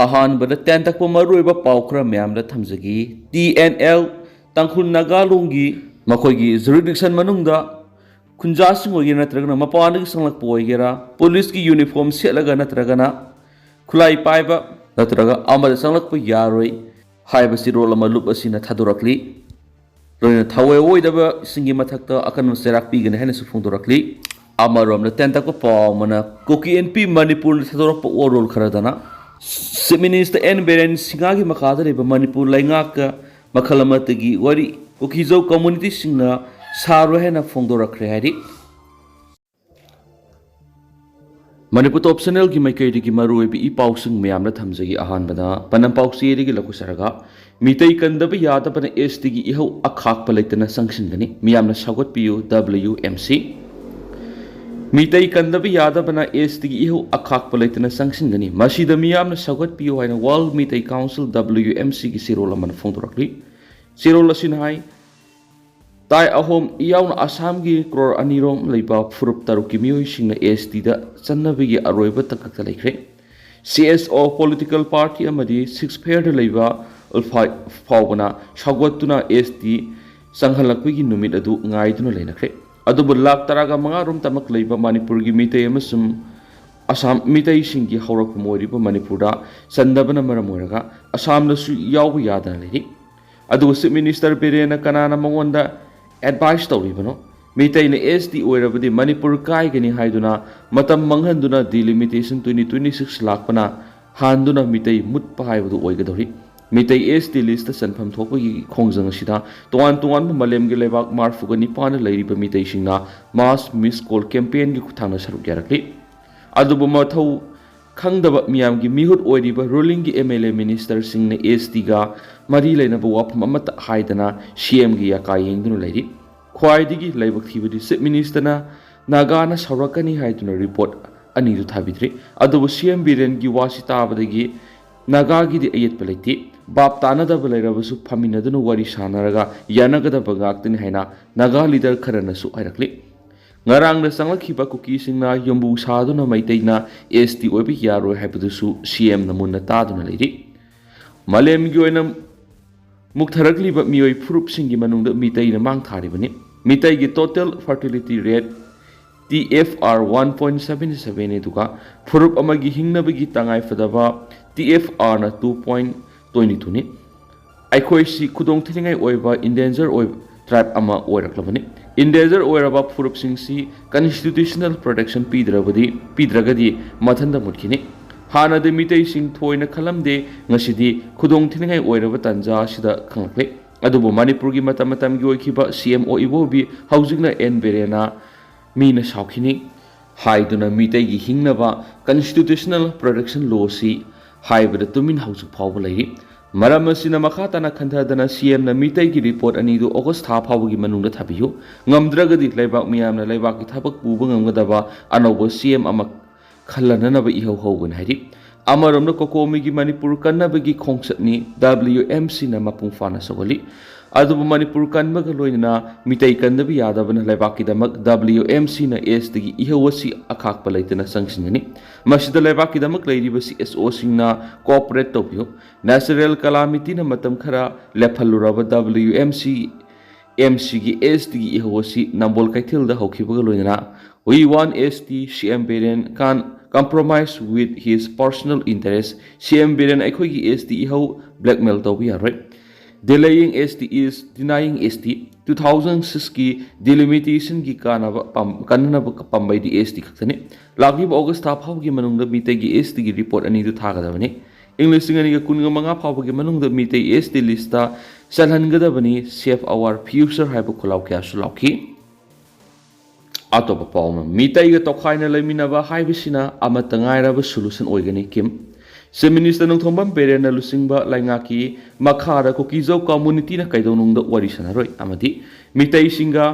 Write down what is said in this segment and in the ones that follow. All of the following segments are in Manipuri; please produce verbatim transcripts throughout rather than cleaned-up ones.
ꯑꯍꯥꯟꯕꯗ ꯇꯦꯟ ꯇꯛꯄ ꯃꯔꯨꯑꯣꯏꯕ ꯄꯥꯎ ꯈꯔ ꯃꯌꯥꯝꯗ ꯊꯝꯖꯒꯦ꯫ ꯇꯤ ꯑꯦꯟ ꯑꯦꯜ ꯇꯥꯡꯈꯨꯜ ꯅꯥꯒꯥ ꯂꯣꯟꯒꯤ ꯃꯈꯣꯏꯒꯤ ꯖꯨꯔꯤꯗꯤꯛꯁꯟ ꯃꯅꯨꯡꯗ ꯈꯨꯟꯖꯥꯁꯤꯡ ꯑꯣꯏꯒꯦꯔꯥ ꯅꯠꯇ꯭ꯔꯒꯅ ꯃꯄꯥꯟꯗꯒꯤ ꯆꯪꯂꯛꯄ ꯑꯣꯏꯒꯦꯔꯥ, ꯄꯨꯂꯤꯁꯀꯤ ꯌꯨꯅꯤꯐꯣꯔꯝ ꯁꯦꯠꯂꯒ ꯅꯠꯇ꯭ꯔꯒꯅ ꯈꯨꯠꯂꯥꯏ ꯄꯥꯏꯕ ꯅꯠꯇ꯭ꯔꯒ ꯑꯃꯗ ꯆꯪꯂꯛꯄ ꯌꯥꯔꯣꯏ ꯍꯥꯏꯕ ꯆꯦꯔꯣꯜ ꯑꯃ ꯂꯨꯞ ꯑꯁꯤꯅ ꯊꯥꯗꯣꯔꯛꯂꯤ꯫ ꯂꯣꯏꯅꯅ ꯊꯋꯥꯏ ꯑꯣꯏꯗꯕꯁꯤꯡꯒꯤ ꯃꯊꯛꯇ ꯑꯀꯟꯕ ꯆꯩꯔꯥꯛ ꯄꯤꯒꯅꯤ ꯍꯥꯏꯅꯁꯨ ꯐꯣꯡꯗꯣꯔꯛꯂꯤ꯫ ꯑꯃꯔꯣꯝꯗ ꯇꯦꯟ ꯇꯛꯄ ꯄꯥꯎ ꯑꯃꯅ ꯀꯨꯀꯤ ꯑꯦꯟ ꯄꯤ ꯃꯅꯤꯄꯨꯔꯅ ꯊꯥꯗꯣꯔꯛꯄ ꯋꯥꯔꯣꯜ ꯈꯔꯗꯅ ꯆꯤꯐ ꯃꯤꯅꯤꯁꯇꯔ ꯑꯦꯟ ꯕꯤꯔꯦꯟ ꯁꯤꯡꯍꯒꯤ ꯃꯈꯥꯗ ꯂꯩꯕ ꯃꯅꯤꯄꯨꯔ ꯂꯩꯉꯥꯛꯀ ꯃꯈꯜ ꯑꯃꯠꯇꯒꯤ ꯋꯥꯔꯤ ꯀꯨꯀꯤꯖꯧ ꯀꯝꯃꯨꯅꯤꯇꯤꯁꯤꯡꯅ ꯁꯥꯔꯣꯏ ꯍꯥꯏꯅ ꯐꯣꯡꯗꯣꯔꯛꯈ꯭ꯔꯦ ꯍꯥꯏꯔꯤ꯫ ꯃꯅꯤꯄꯨꯔ ꯇꯣꯞ ꯆꯦꯅꯦꯜꯒꯤ ꯃꯥꯏꯀꯩꯗꯒꯤ ꯃꯔꯨꯑꯣꯏꯕ ꯏ ꯄꯥꯎꯁꯤꯡ ꯃꯌꯥꯝꯗ ꯊꯝꯖꯒꯦ꯫ ꯑꯍꯥꯟꯕꯗ ꯄꯅꯝ ꯄꯥꯎꯆꯦꯗꯒꯤ ꯂꯧꯈꯠꯆꯔꯒ, ꯃꯤꯇꯩ ꯀꯟꯗꯕ ꯌꯥꯗꯕꯅ ꯑꯦꯁ ꯇꯤꯒꯤ ꯏꯍꯧ ꯑꯈꯥꯛꯄ ꯂꯩꯇꯅ ꯆꯪꯁꯤꯟꯒꯅꯤ, ꯃꯤꯌꯥꯝꯅ ꯁꯧꯒꯠꯄꯤꯌꯨ, ꯗꯕ꯭ꯂꯤꯌꯨ ꯑꯦꯝ ꯁꯤ꯫ ꯃꯤꯇꯩ ꯀꯟꯗꯕ ꯌꯥꯗꯕꯅ ꯑꯦꯁ ꯇꯤꯒꯤ ꯏꯍꯧ ꯑꯈꯥꯛꯄ ꯂꯩꯇꯅ ꯆꯪꯁꯤꯟꯒꯅꯤ, ꯃꯁꯤꯗ ꯃꯤꯌꯥꯝꯅ ꯁꯧꯒꯠꯄꯤꯌꯨ ꯍꯥꯏꯅ ꯋꯥꯔꯜ ꯃꯤꯇꯩ ꯀꯥꯎꯟꯁꯤꯜ, ꯗꯕ꯭ꯂꯤꯌꯨ ꯑꯦꯝ ꯁꯤꯒꯤ ꯆꯦꯔꯣꯜ ꯑꯃꯅ ꯐꯣꯡꯗꯣꯔꯛꯂꯤ꯫ ꯆꯦꯔꯣꯜ ꯑꯁꯤꯅ ꯍꯥꯏ, ꯇꯥꯏ ꯑꯍꯣꯝ ꯌꯥꯎꯅ ꯑꯁꯥꯝꯒꯤ ꯀ꯭ꯔꯣꯔ ꯑꯅꯤꯔꯣꯝ ꯂꯩꯕ ꯐꯨꯔꯨꯞ ꯇꯔꯨꯛꯀꯤ ꯃꯤꯑꯣꯏꯁꯤꯡꯅ ꯑꯦꯁ ꯇꯤꯗ ꯆꯟꯅꯕꯒꯤ ꯑꯔꯣꯏꯕ ꯇꯥꯡꯀꯛꯇ ꯂꯩꯈ꯭ꯔꯦ꯫ ꯁꯤ ꯑꯦꯁ ꯑꯣ ꯄꯣꯂꯤꯇꯤꯀꯦꯜ ꯄꯥꯔꯇꯤ ꯑꯃꯗꯤ ꯁꯤꯛꯁ ꯐꯤꯌꯔꯗ ꯂꯩꯕ ꯎꯜꯐꯥꯏ ꯐꯥꯎꯕꯅ ꯁꯧꯒꯠꯇꯨꯅ ꯑꯦꯁ ꯇꯤ ꯆꯪꯍꯜꯂꯛꯄꯒꯤ ꯅꯨꯃꯤꯠ ꯑꯗꯨ ꯉꯥꯏꯗꯨꯅ ꯂꯩꯅꯈ꯭ꯔꯦ꯫ ꯑꯗꯨꯕꯨ ꯂꯥꯈ ꯇꯔꯥꯒ ꯃꯉꯥ ꯔꯣꯝ ꯇꯃꯛ ꯂꯩꯕ ꯃꯅꯤꯄꯨꯔꯒꯤ ꯃꯤꯇꯩ ꯑꯃꯁꯨꯡ ꯑꯁꯥꯝ ꯃꯤꯇꯩꯁꯤꯡꯒꯤ ꯍꯧꯔꯛꯐꯝ ꯑꯣꯏꯔꯤꯕ ꯃꯅꯤꯄꯨꯔꯗ ꯆꯟꯗꯕꯅ ꯃꯔꯝ ꯑꯣꯏꯔꯒ ꯑꯁꯥꯝꯗꯁꯨ ꯌꯥꯎꯕ ꯌꯥꯗꯅ ꯂꯩꯔꯤ꯫ ꯑꯗꯨꯕꯨ ꯆꯤꯐ ꯃꯤꯅꯤꯁꯇꯔ ꯕꯤꯔꯦꯟꯅ ꯀꯅꯥꯅ ꯃꯉꯣꯟꯗ ꯑꯦꯗꯚꯥꯏꯁ ꯇꯧꯔꯤꯕꯅꯣ? ꯃꯤꯇꯩꯅ ꯑꯦꯁ ꯇꯤ ꯑꯣꯏꯔꯕꯗꯤ ꯃꯅꯤꯄꯨꯔ ꯀꯥꯏꯒꯅꯤ ꯍꯥꯏꯗꯨꯅ ꯃꯇꯝ ꯃꯥꯡꯍꯟꯗꯨꯅ ꯗꯤꯂꯤꯃꯤꯇꯦꯁꯟ ꯇ꯭ꯋꯦꯟꯇꯤ ꯇ꯭ꯋꯦꯟꯇꯤ ꯁꯤꯛꯁ ꯂꯥꯛꯄꯅ ꯍꯥꯟꯗꯨꯅ ꯃꯤꯇꯩ ꯃꯨꯠꯄ ꯍꯥꯏꯕꯗꯨ ꯑꯣꯏꯒꯗꯧꯔꯤ꯫ ꯃꯤꯇꯩ ꯑꯦꯁ ꯇꯤ ꯂꯤꯁꯇ ꯆꯟꯐꯝ ꯊꯣꯛꯄꯒꯤ ꯈꯣꯡꯖꯪ ꯑꯁꯤꯗ ꯇꯣꯉꯥꯟ ꯇꯣꯉꯥꯟꯕ ꯃꯥꯂꯦꯝꯒꯤ ꯂꯩꯕꯥꯛ ꯃꯔꯐꯨꯒ ꯅꯤꯄꯥꯟꯗ ꯂꯩꯔꯤꯕ ꯃꯤꯇꯩꯁꯤꯡꯅ ꯃꯥꯁ ꯃꯤꯁ ꯀꯣꯜ ꯀꯦꯝꯄꯦꯟꯒꯤ ꯈꯨꯠꯊꯥꯡꯗ ꯁꯔꯨꯛ ꯌꯥꯔꯛꯂꯤ꯫ ꯑꯗꯨꯕꯨ ꯃꯊꯧ ꯈꯪꯗꯕ ꯃꯤꯌꯥꯝꯒꯤ ꯃꯤꯍꯨꯠ ꯑꯣꯏꯔꯤꯕ ꯔꯨꯂꯤꯡꯒꯤ ꯑꯦꯝ ꯑꯦꯜ ꯑꯦ ꯃꯤꯅꯤꯁꯇꯔꯁꯤꯡꯅ ꯑꯦꯁ ꯇꯤꯒ ꯃꯔꯤ ꯂꯩꯅꯕ ꯋꯥꯐꯝ ꯑꯃꯠꯇ ꯍꯥꯏꯗꯅ ꯁꯤ ꯑꯦꯝꯒꯤ ꯌꯥꯀꯥ ꯌꯦꯡꯗꯨꯅ ꯂꯩꯔꯤ꯫ ꯈ꯭ꯋꯥꯏꯗꯒꯤ ꯂꯥꯏꯕꯛ ꯊꯤꯕꯗꯤ ꯆꯤꯐ ꯃꯤꯅꯤꯁꯇꯔꯅ ꯅꯥꯒꯥꯅ ꯁꯥꯎꯔꯛꯀꯅꯤ ꯍꯥꯏꯗꯨꯅ ꯔꯤꯄꯣꯔꯠ ꯑꯅꯤꯗꯨ ꯊꯥꯕꯤꯗ꯭ꯔꯤ꯫ ꯑꯗꯨꯕꯨ ꯁꯤ ꯑꯦꯝ ꯕꯤꯔꯦꯟꯒꯤ ꯋꯥꯁꯤ ꯇꯥꯕꯗꯒꯤ ꯅꯥꯒꯥꯒꯤꯗꯤ ꯑꯌꯦꯠꯄ ꯂꯩꯇꯦ꯫ ꯚꯥꯞ ꯇꯥꯅꯗꯕ ꯂꯩꯔꯕꯁꯨ ꯐꯝꯃꯤꯟꯅꯗꯨꯅ ꯋꯥꯔꯤ ꯁꯥꯟꯅꯔꯒ ꯌꯥꯅꯒꯗꯕ ꯉꯥꯛꯇꯅꯤ ꯍꯥꯏꯅ ꯅꯥꯒꯥ ꯂꯤꯗꯔ ꯈꯔꯅꯁꯨ ꯍꯥꯏꯔꯛꯂꯤ꯫ ꯉꯔꯥꯡꯗ ꯆꯪꯂꯛꯈꯤꯕ ꯀꯨꯀꯤꯁꯤꯡꯅ ꯌꯨꯝꯕꯨ ꯁꯥꯗꯨꯅ ꯃꯩꯇꯩꯅ ꯑꯦꯁ ꯇꯤ ꯑꯣꯏꯕ ꯌꯥꯔꯣꯏ ꯍꯥꯏꯕꯗꯨꯁꯨ ꯁꯤ ꯑꯦꯝꯅ ꯃꯨꯟꯅ ꯇꯥꯗꯨꯅ ꯂꯩꯔꯤ꯫ ꯃꯥꯂꯦꯝꯒꯤ ꯑꯣꯏꯅ ꯃꯨꯛꯊꯔꯛꯂꯤꯕ ꯃꯤꯑꯣꯏ ꯐꯨꯔꯨꯞꯁꯤꯡꯒꯤ ꯃꯅꯨꯡꯗ ꯃꯤꯇꯩꯅ ꯃꯥꯡ ꯊꯥꯔꯤꯕꯅꯤ꯫ ꯃꯤꯇꯩꯒꯤ total fertility rate T F R one point seven seven ꯑꯗꯨꯒ ꯐꯨꯔꯨꯞ ꯑꯃꯒꯤ ꯍꯤꯡꯅꯕꯒꯤ ꯇꯉꯥꯏꯐꯗꯕ T F R ꯅ two point twenty two ꯅꯤ꯫ ꯑꯩꯈꯣꯏꯁꯤ ꯈꯨꯗꯣꯡ ꯊꯤꯅꯤꯡꯉꯥꯏ ꯑꯣꯏꯕ endanger ꯑꯣꯏꯕ tribe ꯑꯃ ꯑꯣꯏꯔꯛꯂꯕꯅꯤ꯫ Endanger ꯑꯣꯏꯔꯕ ꯐꯨꯔꯨꯞꯁꯤꯡꯁꯤ constitutional protection ꯄꯤꯗ꯭ꯔꯕꯗꯤ, ꯄꯤꯗ꯭ꯔꯒꯗꯤ ꯃꯊꯟꯇ ꯃꯨꯠꯈꯤꯅꯤ꯫ ꯍꯥꯟꯅꯗꯤ ꯃꯤꯇꯩꯁꯤꯡ ꯊꯣꯏꯅ ꯈꯜꯂꯝꯗꯦ, ꯉꯁꯤꯗꯤ ꯈꯨꯗꯣꯡ ꯊꯤꯅꯤꯡꯉꯥꯏ ꯑꯣꯏꯔꯕ ꯇꯥꯟꯖꯥ ꯑꯁꯤꯗ ꯈꯪꯂꯛꯂꯦ꯫ ꯑꯗꯨꯕꯨ ꯃꯅꯤꯄꯨꯔꯒꯤ ꯃꯇꯝ ꯃꯇꯝꯒꯤ ꯑꯣꯏꯈꯤꯕ C M ꯑꯣ ꯏꯕꯣꯕꯤ, ꯍꯧꯖꯤꯛꯅ ꯑꯦꯟ ꯕꯤꯔꯦꯟꯅ ꯃꯤꯅ ꯁꯥꯎꯈꯤꯅꯤ ꯍꯥꯏꯗꯨꯅ ꯃꯤꯇꯩꯒꯤ ꯍꯤꯡꯅꯕ constitutional protection law ꯁꯤ ꯍꯥꯏꯕꯗ ꯇꯨꯃꯤꯟ ꯍꯧꯖꯤꯛ ꯐꯥꯎꯕ ꯂꯩꯔꯤ꯫ ꯃꯔꯝ ꯑꯁꯤꯅ ꯃꯈꯥ ꯇꯥꯅ ꯈꯟꯊꯗꯅ C M ꯅ ꯃꯤꯇꯩꯒꯤ report ꯑꯅꯤꯗꯨ August ꯊꯥ ꯐꯥꯎꯕꯒꯤ ꯃꯅꯨꯡꯗ ꯊꯥꯕꯤꯌꯨ꯫ ꯉꯝꯗ꯭ꯔꯒꯗꯤ ꯂꯩꯕꯥꯛ ꯃꯤꯌꯥꯝꯅ ꯂꯩꯕꯥꯛꯀꯤ ꯊꯕꯛ ꯄꯨꯕ ꯉꯝꯒꯗꯕ ꯑꯅꯧꯕ C M ꯑꯃ ꯈꯜꯂꯅꯅꯕ ꯏꯍꯧ ꯍꯧꯒꯅꯤ ꯍꯥꯏꯔꯤ꯫ ꯑꯃꯔꯣꯝꯗ COCOMI ꯒꯤ ꯃꯅꯤꯄꯨꯔ ꯀꯟꯅꯕꯒꯤ ꯈꯣꯡꯆꯠꯅꯤ W M C ꯅ ꯃꯄꯨꯡ ꯐꯥꯅ ꯁꯧꯒꯠꯂꯤ꯫ ꯑꯗꯨꯕꯨ ꯃꯅꯤꯄꯨꯔ ꯀꯟꯕꯒ ꯂꯣꯏꯅꯅ ꯃꯤꯇꯩ ꯀꯟꯗꯕ ꯌꯥꯗꯕꯅ ꯂꯩꯕꯥꯛꯀꯤꯗꯃꯛ W M C ꯅ ꯑꯦꯁ ꯇꯤꯒꯤ ꯏꯍꯧ ꯑꯁꯤ ꯑꯈꯥꯛꯄ ꯂꯩꯇꯅ ꯆꯪꯁꯤꯟꯒꯅꯤ꯫ ꯃꯁꯤꯗ ꯂꯩꯕꯥꯛꯀꯤꯗꯃꯛ ꯂꯩꯔꯤꯕ C S O ꯁꯤꯡꯅ cooperate ꯇꯧꯕꯤꯌꯨ꯫ Natural calamity ꯅ ꯃꯇꯝ ꯈꯔ ꯂꯦꯞꯍꯜꯂꯨꯔꯕ W M C, M C ꯒꯤ ꯑꯦꯁ ꯇꯤꯒꯤ ꯏꯍꯧ ꯑꯁꯤ ꯅꯝꯕꯣꯜ ꯀꯩꯊꯦꯜꯗ ꯍꯧꯈꯤꯕꯒ ꯂꯣꯏꯅꯅ "We want S T, C M Biren can't compromise with his personal interest." C M Biren ꯑꯩꯈꯣꯏꯒꯤ ꯑꯦꯁ ꯇꯤ ꯏꯍꯧ blackmail ꯇꯧꯕ ꯌꯥꯔꯣꯏ꯫ Delaying S T is denying S T꯫ Two thousand six ꯀꯤ delimitation ꯒꯤ ꯀꯥꯟꯅꯕ ꯄꯥꯝ-, ꯀꯥꯟꯅꯅꯕ ꯄꯥꯝꯕꯩꯗꯤ ꯑꯦꯁ ꯇꯤ ꯈꯛꯇꯅꯤ꯫ ꯂꯥꯛꯂꯤꯕ August ꯊꯥ ꯐꯥꯎꯕꯒꯤ ꯃꯅꯨꯡꯗ ꯃꯤꯇꯩꯒꯤ ꯑꯦꯁ ꯇꯤꯒꯤ report ꯑꯅꯤꯗꯨ ꯊꯥꯒꯗꯕꯅꯤ꯫ ꯏꯪ ꯂꯤꯁꯤꯡ ꯑꯅꯤꯒ ꯀꯨꯟꯒ ꯃꯉꯥ ꯐꯥꯎꯕꯒꯤ ꯃꯅꯨꯡꯗ ꯃꯤꯇꯩ ꯑꯦꯁ ꯇꯤ list ꯇ ꯆꯜꯍꯟꯒꯗꯕꯅꯤ, "Save our future" ꯍꯥꯏꯕ ꯈꯣꯜꯂꯥꯎ ꯀꯌꯥꯁꯨ ꯂꯥꯎꯈꯤ꯫ ꯑꯇꯣꯞꯄ ꯄꯥꯎ ꯑꯃ, ꯃꯤꯇꯩꯒ ꯇꯣꯈꯥꯏꯅ ꯂꯩꯃꯤꯟꯅꯕ ꯍꯥꯏꯕꯁꯤꯅ ꯑꯃꯠꯇ ꯉꯥꯏꯔꯕ solution ꯑꯣꯏꯒꯅꯤ, ꯀꯤꯝ꯫ Chief Minister ꯅꯣꯡꯊꯣꯝꯕꯝ ꯕꯤꯔꯦꯟꯅ ꯂꯨꯆꯤꯡꯕ ꯂꯩꯉꯥꯛꯀꯤ ꯃꯈꯥꯗ ꯀꯨꯀꯤꯖꯧ community ꯅ ꯀꯩꯗꯧꯅꯨꯡꯗ ꯋꯥꯔꯤ ꯁꯥꯟꯅꯔꯣꯏ ꯑꯃꯗꯤ ꯃꯤꯇꯩꯁꯤꯡꯒ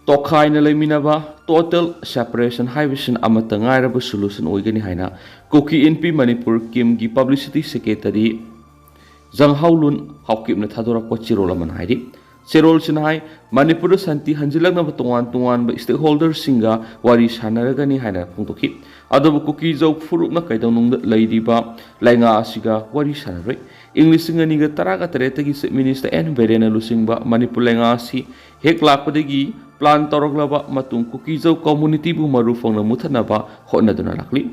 ꯇꯣꯈꯥꯏꯅ ꯂꯩꯃꯤꯟꯅꯕ, total separation ꯍꯥꯏꯕꯁꯤꯅ ꯑꯃꯠꯇ ꯉꯥꯏꯔꯕ solution ꯑꯣꯏꯒꯅꯤ ꯍꯥꯏꯅ ꯀꯨꯀꯤ ꯏꯟꯄꯤ ꯃꯅꯤꯄꯨꯔ, ꯀꯤꯝꯒꯤ publicity secretary ꯖꯪꯍꯥꯎꯂꯨꯟ ꯍꯥꯎꯀꯤꯞꯅ ꯊꯥꯗꯣꯔꯛꯄ ꯆꯦꯔꯣꯜ ꯑꯃꯅ ꯍꯥꯏꯔꯤ꯫ ꯆꯦꯔꯣꯜꯁꯤꯅ ꯍꯥꯏ, ꯃꯅꯤꯄꯨꯔꯗ ꯁꯥꯟꯇꯤ ꯍꯟꯖꯤꯜꯂꯛꯅꯕ ꯇꯣꯉꯥꯟ ꯇꯣꯉꯥꯟꯕ stakeholderꯁꯤꯡꯒ ꯋꯥꯔꯤ ꯁꯥꯟꯅꯔꯒꯅꯤ ꯍꯥꯏꯅ ꯐꯣꯡꯗꯣꯛꯈꯤ꯫ ꯑꯗꯨꯕꯨ ꯀꯨꯀꯤꯖꯧ ꯐꯨꯔꯨꯞꯅ ꯀꯩꯗꯧꯅꯨꯡꯗ ꯂꯩꯔꯤꯕ ꯂꯩꯉꯥꯛ ꯑꯁꯤꯒ ꯋꯥꯔꯤ ꯁꯥꯟꯅꯔꯣꯏ꯫ ꯏꯪ ꯂꯤꯁꯤꯡ ꯑꯅꯤꯒ ꯇꯔꯥꯒ ꯇꯔꯦꯠꯇꯒꯤ Chief Minister ꯑꯦꯟ ꯕꯤꯔꯦꯟꯅ ꯂꯨꯆꯤꯡꯕ ꯃꯅꯤꯄꯨꯔ ꯂꯩꯉꯥꯛ ꯑꯁꯤ ꯍꯦꯛ ꯂꯥꯛꯄꯗꯒꯤ plan ꯇꯧꯔꯛꯂꯕ ꯃꯇꯨꯡ ꯀꯨꯀꯤꯖꯧ communityꯕꯨ ꯃꯔꯨ ꯐꯪꯅ ꯃꯨꯊꯠꯅꯕ ꯍꯣꯠꯅꯗꯨꯅ ꯂꯥꯛꯂꯤ꯫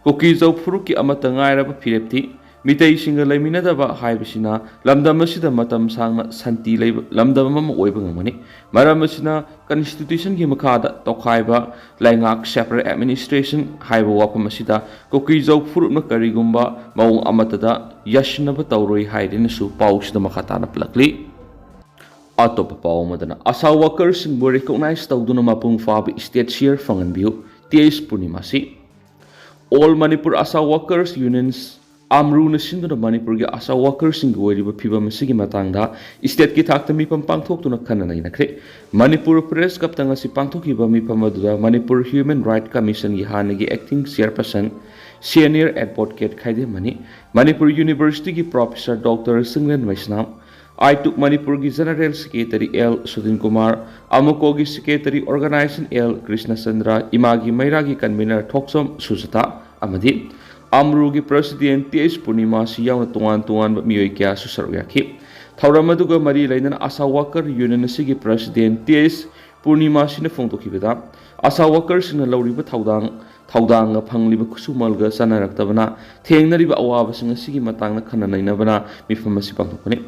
ꯀꯨꯀꯤꯖꯧ ꯐꯨꯔꯨꯞꯀꯤ ꯑꯃꯠꯇ ꯉꯥꯏꯔꯕ ꯐꯤꯔꯦꯞꯇꯤ ꯃꯤꯇꯩꯁꯤꯡꯒ ꯂꯩꯃꯤꯟꯅꯗꯕ ꯍꯥꯏꯕꯁꯤꯅ ꯂꯝꯗꯝ ꯑꯁꯤꯗ ꯃꯇꯝ ꯁꯥꯡꯅ ꯁꯥꯟꯇꯤ ꯂꯩꯕ ꯂꯝꯗꯝ ꯑꯃ ꯑꯣꯏꯕ ꯉꯝꯒꯅꯤ꯫ ꯃꯔꯝ ꯑꯁꯤꯅ constitutionꯒꯤ ꯃꯈꯥꯗ ꯇꯣꯈꯥꯏꯕ ꯂꯩꯉꯥꯛ, separate administration, ꯍꯥꯏꯕ ꯋꯥꯐꯝ ꯑꯁꯤꯗ ꯀꯨꯀꯤꯖꯧ ꯐꯨꯔꯨꯞꯅ ꯀꯔꯤꯒꯨꯝꯕ ꯃꯑꯣꯡ ꯑꯃꯠꯇꯗ ꯌꯥꯁꯤꯟꯅꯕ ꯇꯧꯔꯣꯏ ꯍꯥꯏꯗꯨꯅꯁꯨ ꯄꯥꯎꯁꯤꯗ ꯃꯈꯥ ꯇꯥꯅ ꯄꯜꯂꯛꯂꯤ꯫ ꯑꯇꯣꯞꯄ ꯄꯥꯎ ꯑꯃꯗꯅ, ASHA workerꯁꯤꯡꯕꯨ recognize ꯇꯧꯗꯨꯅ ꯃꯄꯨꯡ ꯐꯥꯕ state share ꯐꯪꯍꯟꯕꯤꯌꯨ, T H Purnimashi. All Manipur ASHA Workers Unions, ꯑꯥꯝꯔꯨꯅ ꯁꯤꯟꯗꯨꯅ ꯃꯅꯤꯄꯨꯔꯒꯤ ASHA workerꯁꯤꯡꯒꯤ ꯑꯣꯏꯔꯤꯕ ꯐꯤꯕꯝ ꯑꯁꯤꯒꯤ ꯃꯇꯥꯡꯗ stateꯀꯤ ꯊꯥꯛꯇ ꯃꯤꯐꯝ ꯄꯥꯡꯊꯣꯛꯇꯨꯅ ꯈꯟꯅ ꯅꯩꯅꯈ꯭ꯔꯦ꯫ ꯃꯅꯤꯄꯨꯔ Press Clubꯇ ꯉꯁꯤ ꯄꯥꯡꯊꯣꯛꯈꯤꯕ ꯃꯤꯐꯝ ꯑꯗꯨꯗ ꯃꯅꯤꯄꯨꯔ Human Right Commissionꯒꯤ ꯍꯥꯟꯅꯒꯤ acting chairperson, senior advocate ꯈꯥꯏꯗꯦꯝꯃꯅꯤ, Manipur Universityꯒꯤ Professor Doctor ꯁꯤꯡꯂꯦꯟ ꯃꯩꯁꯅꯥꯝ, ꯑꯥꯏꯇꯨꯛ ꯃꯅꯤꯄꯨꯔꯒꯤ General Secretary L Sudin Kumar, ꯑꯃꯨꯀꯣꯒꯤ Secretary Organization ꯑꯦꯜ ꯀ꯭ꯔꯤꯁꯅꯆꯟꯗ꯭ꯔ, ꯏꯃꯥꯒꯤ ꯃꯩꯔꯥꯒꯤ convener ꯊꯣꯛꯆꯣꯝ ꯁꯨꯖꯇꯥ ꯑꯃꯗꯤ ꯑꯥꯝꯔꯨꯒꯤ President ꯇꯤ ꯑꯩꯆ ꯄꯨꯔꯅꯤꯃꯥꯁꯤ ꯌꯥꯎꯅ ꯇꯣꯉꯥꯟ ꯇꯣꯉꯥꯟꯕ ꯃꯤꯑꯣꯏ ꯀꯌꯥꯁꯨ ꯁꯔꯨꯛ ꯌꯥꯈꯤ꯫ ꯊꯧꯔꯝ ꯑꯗꯨꯒ ꯃꯔꯤ ꯂꯩꯅꯅ ASHA Worker Union ꯑꯁꯤꯒꯤ President ꯇꯤ ꯑꯩꯆ ꯄꯨꯔꯅꯤꯃꯥꯁꯤꯅ ꯐꯣꯡꯗꯣꯛꯈꯤꯕꯗ, ASHA workerꯁꯤꯡꯅ ꯂꯧꯔꯤꯕ ꯊꯧꯗꯥꯡ, ꯊꯧꯗꯥꯡꯒ ꯐꯪꯂꯤꯕ ꯈꯨꯠꯁꯨꯃꯜꯒ ꯆꯥꯟꯅꯔꯛꯇꯕꯅ ꯊꯦꯡꯅꯔꯤꯕ ꯑꯋꯥꯕꯁꯤꯡ ꯑꯁꯤꯒꯤ ꯃꯇꯥꯡꯗ ꯈꯟꯅ ꯅꯩꯅꯕꯅ ꯃꯤꯐꯝ ꯑꯁꯤ ꯄꯥꯡꯊꯣꯛꯄꯅꯤ꯫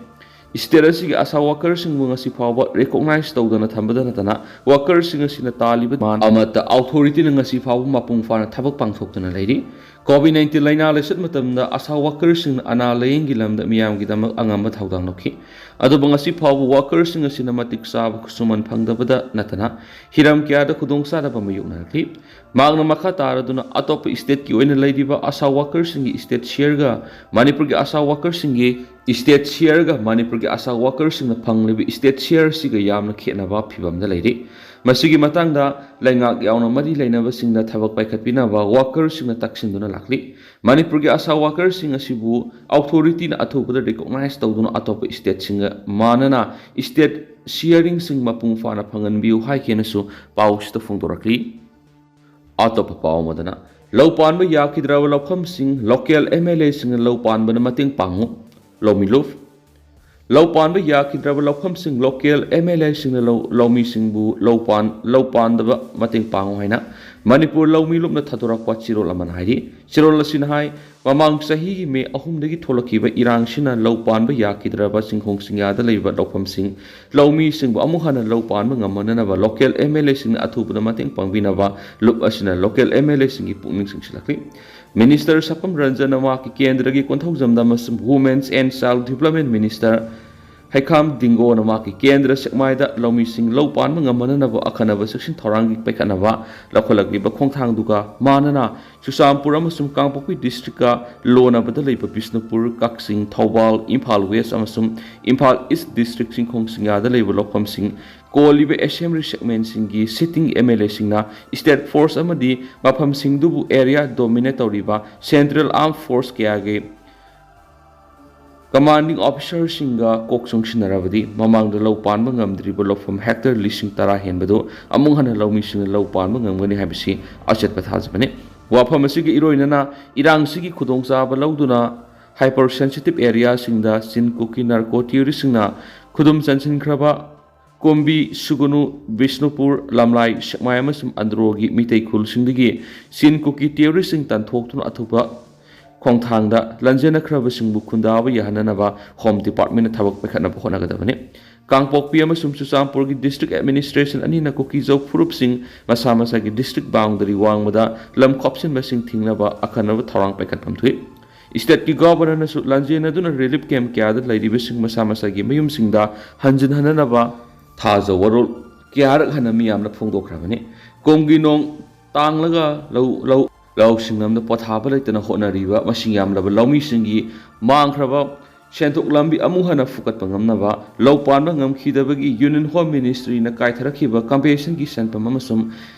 State ꯑꯁꯤꯒꯤ ASHA workerꯁꯤꯡꯕꯨ ꯉꯁꯤ ꯐꯥꯎꯕ recognize ꯇꯧꯗꯅ ꯊꯝꯕꯗ ꯅꯠꯇꯅ, workerꯁꯤꯡ ꯑꯁꯤꯅ ꯇꯥꯜꯂꯤꯕ ꯗꯤꯃꯥꯟ ꯑꯃꯠꯇ authorityꯅ ꯉꯁꯤ ꯐꯥꯎꯕ ꯃꯄꯨꯡ ꯐꯥꯅ ꯊꯕꯛ ꯄꯥꯡꯊꯣꯛꯇꯨꯅ ꯂꯩꯔꯤ꯫ COVID nineteen ꯂꯥꯏꯅꯥ ꯂꯩꯆꯠ ꯃꯇꯝꯗ ASHA workerꯁꯤꯡꯅ ꯑꯅꯥ ꯂꯥꯌꯦꯡꯒꯤ ꯂꯝꯗ ꯃꯤꯌꯥꯝꯒꯤꯗꯃꯛ ꯑꯉꯝꯕ ꯊꯧꯗꯥꯡ ꯂꯧꯈꯤ꯫ ꯑꯗꯨꯕꯨ ꯉꯁꯤ ꯐꯥꯎꯕ workerꯁꯤꯡ ꯑꯁꯤꯅ ꯃꯇꯤꯛ ꯆꯥꯕ ꯈꯨꯠꯁꯨꯃꯟ ꯐꯪꯗꯕꯗ ꯅꯠꯇꯅ ꯍꯤꯔꯝ ꯀꯌꯥꯗ ꯈꯨꯗꯣꯡꯆꯥꯗꯕ ꯃꯥꯌꯣꯛꯅꯔꯛꯂꯤ꯫ ꯃꯍꯥꯛꯅ ꯃꯈꯥ ꯇꯥꯔꯗꯨꯅ ꯑꯇꯣꯞꯄ stateꯀꯤ ꯑꯣꯏꯅ ꯂꯩꯔꯤꯕ ASHA workerꯁꯤꯡꯒꯤ state shareꯒ ꯃꯅꯤꯄꯨꯔꯒꯤ ASHA workerꯁꯤꯡꯒꯤ state shareꯒ ꯃꯅꯤꯄꯨꯔꯒꯤ ASHA workerꯁꯤꯡꯅ ꯐꯪꯂꯤꯕ state shareꯁꯤꯒ ꯌꯥꯝꯅ ꯈꯦꯠꯅꯕ ꯐꯤꯕꯝꯗ ꯂꯩꯔꯤ꯫ ꯃꯁꯤꯒꯤ ꯃꯇꯥꯡꯗ ꯂꯩꯉꯥꯛ ꯌꯥꯎꯅ ꯃꯔꯤ ꯂꯩꯅꯕꯁꯤꯡꯗ ꯊꯕꯛ ꯄꯥꯏꯈꯠꯄꯤꯅꯕ ꯋꯥꯀꯔꯁꯤꯡꯅ ꯇꯛꯁꯤꯟꯗꯨꯅ ꯂꯥꯛꯂꯤ꯫ ꯃꯅꯤꯄꯨꯔꯒꯤ ꯑꯁꯥ ꯋꯥꯀꯔꯁꯤꯡ ꯑꯁꯤꯕꯨ ꯑꯣꯊꯣꯔꯤꯇꯤꯅ ꯑꯊꯨꯕꯗ ꯔꯤꯀꯣꯛꯅꯥꯏꯖ ꯇꯧꯗꯨꯅ ꯑꯇꯣꯞꯄ ꯁ꯭ꯇꯦꯠꯁꯤꯡꯒ ꯃꯥꯟꯅꯅ ꯁ꯭ꯇꯦꯠ ꯁꯤꯌꯔꯤꯡꯁꯤꯡ ꯃꯄꯨꯡ ꯐꯥꯅ ꯐꯪꯍꯟꯕꯤꯌꯨ ꯍꯥꯏꯈꯤꯅꯁꯨ ꯄꯥꯎꯁꯤꯗ ꯐꯣꯡꯗꯣꯔꯛꯂꯤ꯫ ꯑꯇꯣꯞꯄ ꯄꯥꯎ ꯑꯃꯗꯅ, ꯂꯧ ꯄꯥꯟꯕ ꯌꯥꯈꯤꯗ꯭ꯔꯕ ꯂꯧꯐꯝꯁꯤꯡ, ꯂꯣꯀꯦꯜ ꯑꯦꯝ ꯑꯦꯜ ꯑꯦꯁꯤꯡꯅ ꯂꯧ ꯄꯥꯟꯕꯅ ꯃꯇꯦꯡ ꯄꯥꯡꯉꯨ꯫ ꯂꯧꯃꯤ ꯂꯨꯞ꯫ ꯂꯧ ꯄꯥꯟꯕ ꯌꯥꯈꯤꯗ꯭ꯔꯕ ꯂꯧꯐꯝꯁꯤꯡ, ꯂꯣꯀꯦꯜ ꯑꯦꯝ ꯑꯦꯜ ꯑꯦꯁꯤꯡꯅ ꯂꯧ ꯂꯧꯃꯤꯁꯤꯡꯕꯨ ꯂꯧ ꯄꯥꯟ ꯂꯧ ꯄꯥꯟꯗꯕ ꯃꯇꯦꯡ ꯄꯥꯡꯉꯨ ꯍꯥꯏꯅ ꯃꯅꯤꯄꯨꯔ ꯂꯧꯃꯤ ꯂꯨꯞꯅ ꯊꯥꯗꯣꯔꯛꯄ ꯆꯦꯔꯣꯜ ꯑꯃꯅ ꯍꯥꯏꯔꯤ꯫ ꯆꯦꯔꯣꯜ ꯑꯁꯤꯅ ꯍꯥꯏ, ꯃꯃꯥꯡ ꯆꯍꯤꯒꯤ ꯃꯦ ꯑꯍꯨꯝꯗꯒꯤ ꯊꯣꯛꯂꯛꯈꯤꯕ ꯏꯔꯥꯡꯁꯤꯅ ꯂꯧ ꯄꯥꯟꯕ ꯌꯥꯈꯤꯗ꯭ꯔꯕ ꯆꯤꯡꯈꯣꯡ ꯆꯤꯡꯌꯥꯗ ꯂꯩꯕ ꯂꯧꯐꯝꯁꯤꯡ, ꯂꯧꯃꯤꯁꯤꯡꯕꯨ ꯑꯃꯨꯛ ꯍꯟꯅ ꯂꯧ ꯄꯥꯟꯕ ꯉꯝꯍꯟꯅꯅꯕ ꯂꯣꯀꯦꯜ ꯑꯦꯝ ꯑꯦꯜ ꯑꯦꯁꯤꯡꯅ ꯑꯊꯨꯕꯗ ꯃꯇꯦꯡ ꯄꯥꯡꯕꯤꯅꯕ ꯂꯨꯞ ꯑꯁꯤꯅ ꯂꯣꯀꯦꯜ ꯑꯦꯝ ꯑꯦꯜ ꯑꯦꯁꯤꯡꯒꯤ ꯄꯨꯛꯅꯤꯡ ꯆꯤꯡꯁꯤꯜꯂꯛꯂꯤ꯫ ꯃꯤꯅꯤꯁꯇꯔ ꯁꯄꯝ ꯔꯟꯖꯟꯅ ꯃꯍꯥꯛꯀꯤ ꯀꯦꯟꯗ꯭ꯔꯒꯤ ꯀꯣꯟꯊꯧꯖꯝꯗ ꯑꯃꯁꯨꯡ women's and child development minister ꯍꯩꯈꯥꯝ ꯗꯤꯡꯒꯣꯅ ꯃꯍꯥꯛꯀꯤ ꯀꯦꯟꯗ꯭ꯔ ꯁꯦꯛꯃꯥꯏꯗ ꯂꯧꯃꯤꯁꯤꯡ ꯂꯧ ꯄꯥꯟꯕ ꯉꯝꯍꯟꯅꯅꯕ ꯑꯈꯟꯅꯕ ꯆꯦꯛꯁꯤꯟ ꯊꯧꯔꯥꯡꯒꯤ ꯄꯥꯏꯈꯠꯅꯕ ꯂꯧꯈꯠꯂꯛꯂꯤꯕ ꯈꯣꯡꯊꯥꯡꯗꯨꯒ ꯃꯥꯟꯅꯅ ꯆꯨꯔꯆꯥꯟꯄꯨꯔ ꯑꯃꯁꯨꯡ ꯀꯥꯡꯄꯣꯛꯄꯤ ꯗꯤꯁꯇ꯭ꯔꯤꯛꯀ ꯂꯣꯟꯅꯕꯗ ꯂꯩꯕ ꯕꯤꯁꯅꯨꯄꯨꯔ, ꯀꯛꯆꯤꯡ, ꯊꯧꯕꯥꯜ, ꯏꯝꯐꯥꯜ ꯋꯦꯁ ꯑꯃꯁꯨꯡ ꯏꯝꯐꯥꯜ ꯏꯁ ꯗꯤꯁꯇ꯭ꯔꯤꯛ ꯆꯤꯡꯈꯣꯡ ꯆꯤꯡꯌꯥꯗ ꯂꯩꯕ ꯂꯧꯐꯝꯁꯤꯡ ꯀꯣꯜꯂꯤꯕ ꯑꯦꯁꯦꯝꯕ꯭ꯂꯤ ꯁꯦꯒꯃꯦꯟꯁꯤꯡꯒꯤ ꯁꯤꯇꯤꯡ ꯑꯦꯝ ꯑꯦꯜ ꯑꯦꯁꯤꯡꯅ ꯁ꯭ꯇꯦꯠ ꯐꯣꯔꯁ ꯑꯃꯗꯤ ꯃꯐꯝꯁꯤꯡꯗꯨꯕꯨ ꯑꯦꯔꯤꯌꯥ ꯗꯣꯃꯤꯅꯦꯠ ꯇꯧꯔꯤꯕ ꯁꯦꯟꯇ꯭ꯔꯦꯜ ꯑꯥꯔꯝ ꯐꯣꯔꯁ ꯀꯌꯥꯒꯤ ꯀꯃꯥꯟꯗꯤꯡ ꯑꯣꯐꯤꯁꯔꯁꯤꯡꯒ ꯀꯣꯛ ꯆꯨꯡꯁꯤꯟꯅꯔꯕꯗꯤ ꯃꯃꯥꯡꯗ ꯂꯧ ꯄꯥꯟꯕ ꯉꯝꯗ꯭ꯔꯤꯕ ꯂꯧꯐꯝ ꯍꯦꯛꯇꯔ ꯂꯤꯁꯤꯡ ꯇꯔꯥ ꯍꯦꯟꯕꯗꯨ ꯑꯃꯨꯛ ꯍꯟꯅ ꯂꯧꯃꯤꯁꯤꯡꯅ ꯂꯧ ꯄꯥꯟꯕ ꯉꯝꯒꯅꯤ ꯍꯥꯏꯕꯁꯤ ꯑꯆꯦꯠꯄ ꯊꯥꯖꯕꯅꯤ꯫ ꯋꯥꯐꯝ ꯑꯁꯤꯒ ꯏꯔꯣꯏꯅꯅ ꯏꯔꯥꯡꯁꯤꯒꯤ ꯈꯨꯗꯣꯡꯆꯥꯕ ꯂꯧꯗꯨꯅ ꯍꯥꯏꯄꯔ ꯁꯦꯟꯁꯤꯇꯤꯞ ꯑꯦꯔꯤꯌꯥꯁꯤꯡꯗ ꯆꯤꯟ ꯀꯨꯀꯤ ꯅꯥꯔꯀꯣ ꯇꯦꯔꯣꯔꯤꯁꯁꯤꯡꯅ ꯈꯨꯗꯨꯝ ꯆꯟꯁꯤꯟꯈ꯭ꯔꯕ ꯀꯨꯝꯕꯤ, ꯁꯨꯒꯨꯅꯨ, ꯕꯤꯁꯅꯨꯄꯨꯔ, ꯂꯝꯂꯥꯏ, ꯁꯦꯛꯃꯥꯏ ꯑꯃꯁꯨꯡ ꯑꯟꯗ꯭ꯔꯣꯒꯤ ꯃꯤꯇꯩ ꯈꯨꯜꯁꯤꯡꯗꯒꯤ ꯆꯤꯟ ꯀꯨꯀꯤ ꯇꯦꯔꯣꯔꯤꯁꯁꯤꯡ ꯇꯥꯟꯊꯣꯛꯇꯨꯅ ꯑꯊꯨꯕ ꯈꯣꯡꯊꯥꯡꯗ ꯂꯥꯟꯖꯦꯟꯅꯈ꯭ꯔꯕꯁꯤꯡꯕꯨ ꯈꯨꯟꯗꯥꯕ ꯌꯥꯍꯟꯅꯅꯕ ꯍꯣꯝ ꯗꯤꯄꯥꯔꯠꯃꯦꯟꯅ ꯊꯕꯛ ꯄꯥꯏꯈꯠꯅꯕ ꯍꯣꯠꯅꯒꯗꯕꯅꯤ꯫ ꯀꯥꯡꯄꯣꯛꯄꯤ ꯑꯃꯁꯨꯡ ꯆꯨꯔꯆꯥꯟꯄꯨꯔꯒꯤ ꯗꯤꯁꯇ꯭ꯔꯤꯛ ꯑꯦꯗꯃꯤꯅꯤꯁꯇ꯭ꯔꯦꯁꯟ ꯑꯅꯤꯅ ꯀꯨꯀꯤꯖꯧ ꯐꯨꯔꯨꯞꯁꯤꯡ ꯃꯁꯥ ꯃꯁꯥꯒꯤ ꯗꯤꯁꯇ꯭ꯔꯤꯛ ꯕꯥꯎꯟꯗꯔꯤ ꯋꯥꯡꯃꯗ ꯂꯝ ꯈꯣꯞꯆꯤꯟꯕꯁꯤꯡ ꯊꯤꯡꯅꯕ ꯑꯀꯟꯅꯕ ꯊꯧꯔꯥꯡ ꯄꯥꯏꯈꯠꯄ ꯊꯝꯈꯤ꯫ ꯁ꯭ꯇꯦꯠꯀꯤ ꯒꯚꯔꯅꯔꯅꯁꯨ ꯂꯥꯟꯖꯦꯟꯅꯗꯨꯅ ꯔꯤꯂꯤꯐ ꯀꯦꯝꯞ ꯀꯌꯥꯗ ꯂꯩꯔꯤꯕꯁꯤꯡ ꯃꯁꯥ ꯃꯁꯥꯒꯤ ꯃꯌꯨꯝꯁꯤꯡꯗ ꯍꯟꯖꯤꯟꯍꯟꯅꯅꯕ ꯊꯥꯖ ꯋꯥꯔꯣꯜ ꯀꯌꯥꯔꯛ ꯍꯟꯅ ꯃꯤꯌꯥꯝꯅ ꯐꯣꯡꯗꯣꯛꯈ꯭ꯔꯕꯅꯤ꯫ ꯀꯨꯝꯒꯤ ꯅꯣꯡ ꯇꯥꯡꯂꯒ ꯂꯧ ꯂꯧ ꯂꯧꯁꯤꯡ ꯑꯃꯗ ꯄꯣꯊꯥꯕ ꯂꯩꯇꯅ ꯍꯣꯠꯅꯔꯤꯕ ꯃꯁꯤꯡ ꯌꯥꯝꯂꯕ ꯂꯧꯃꯤꯁꯤꯡꯒꯤ ꯃꯥꯡꯈ꯭ꯔꯕ ꯁꯦꯟꯊꯣꯛ ꯂꯝꯕꯤ ꯑꯃꯨꯛ ꯍꯟꯅ ꯐꯨꯒꯠꯄ ꯉꯝꯅꯕ ꯂꯧ ꯄꯥꯟꯕ ꯉꯝꯈꯤꯗꯕꯒꯤ Union Home Ministryꯅ ꯀꯥꯏꯊꯔꯛꯈꯤꯕ compensationꯒꯤ ꯁꯦꯟꯐꯝ ꯑꯃꯁꯨꯡ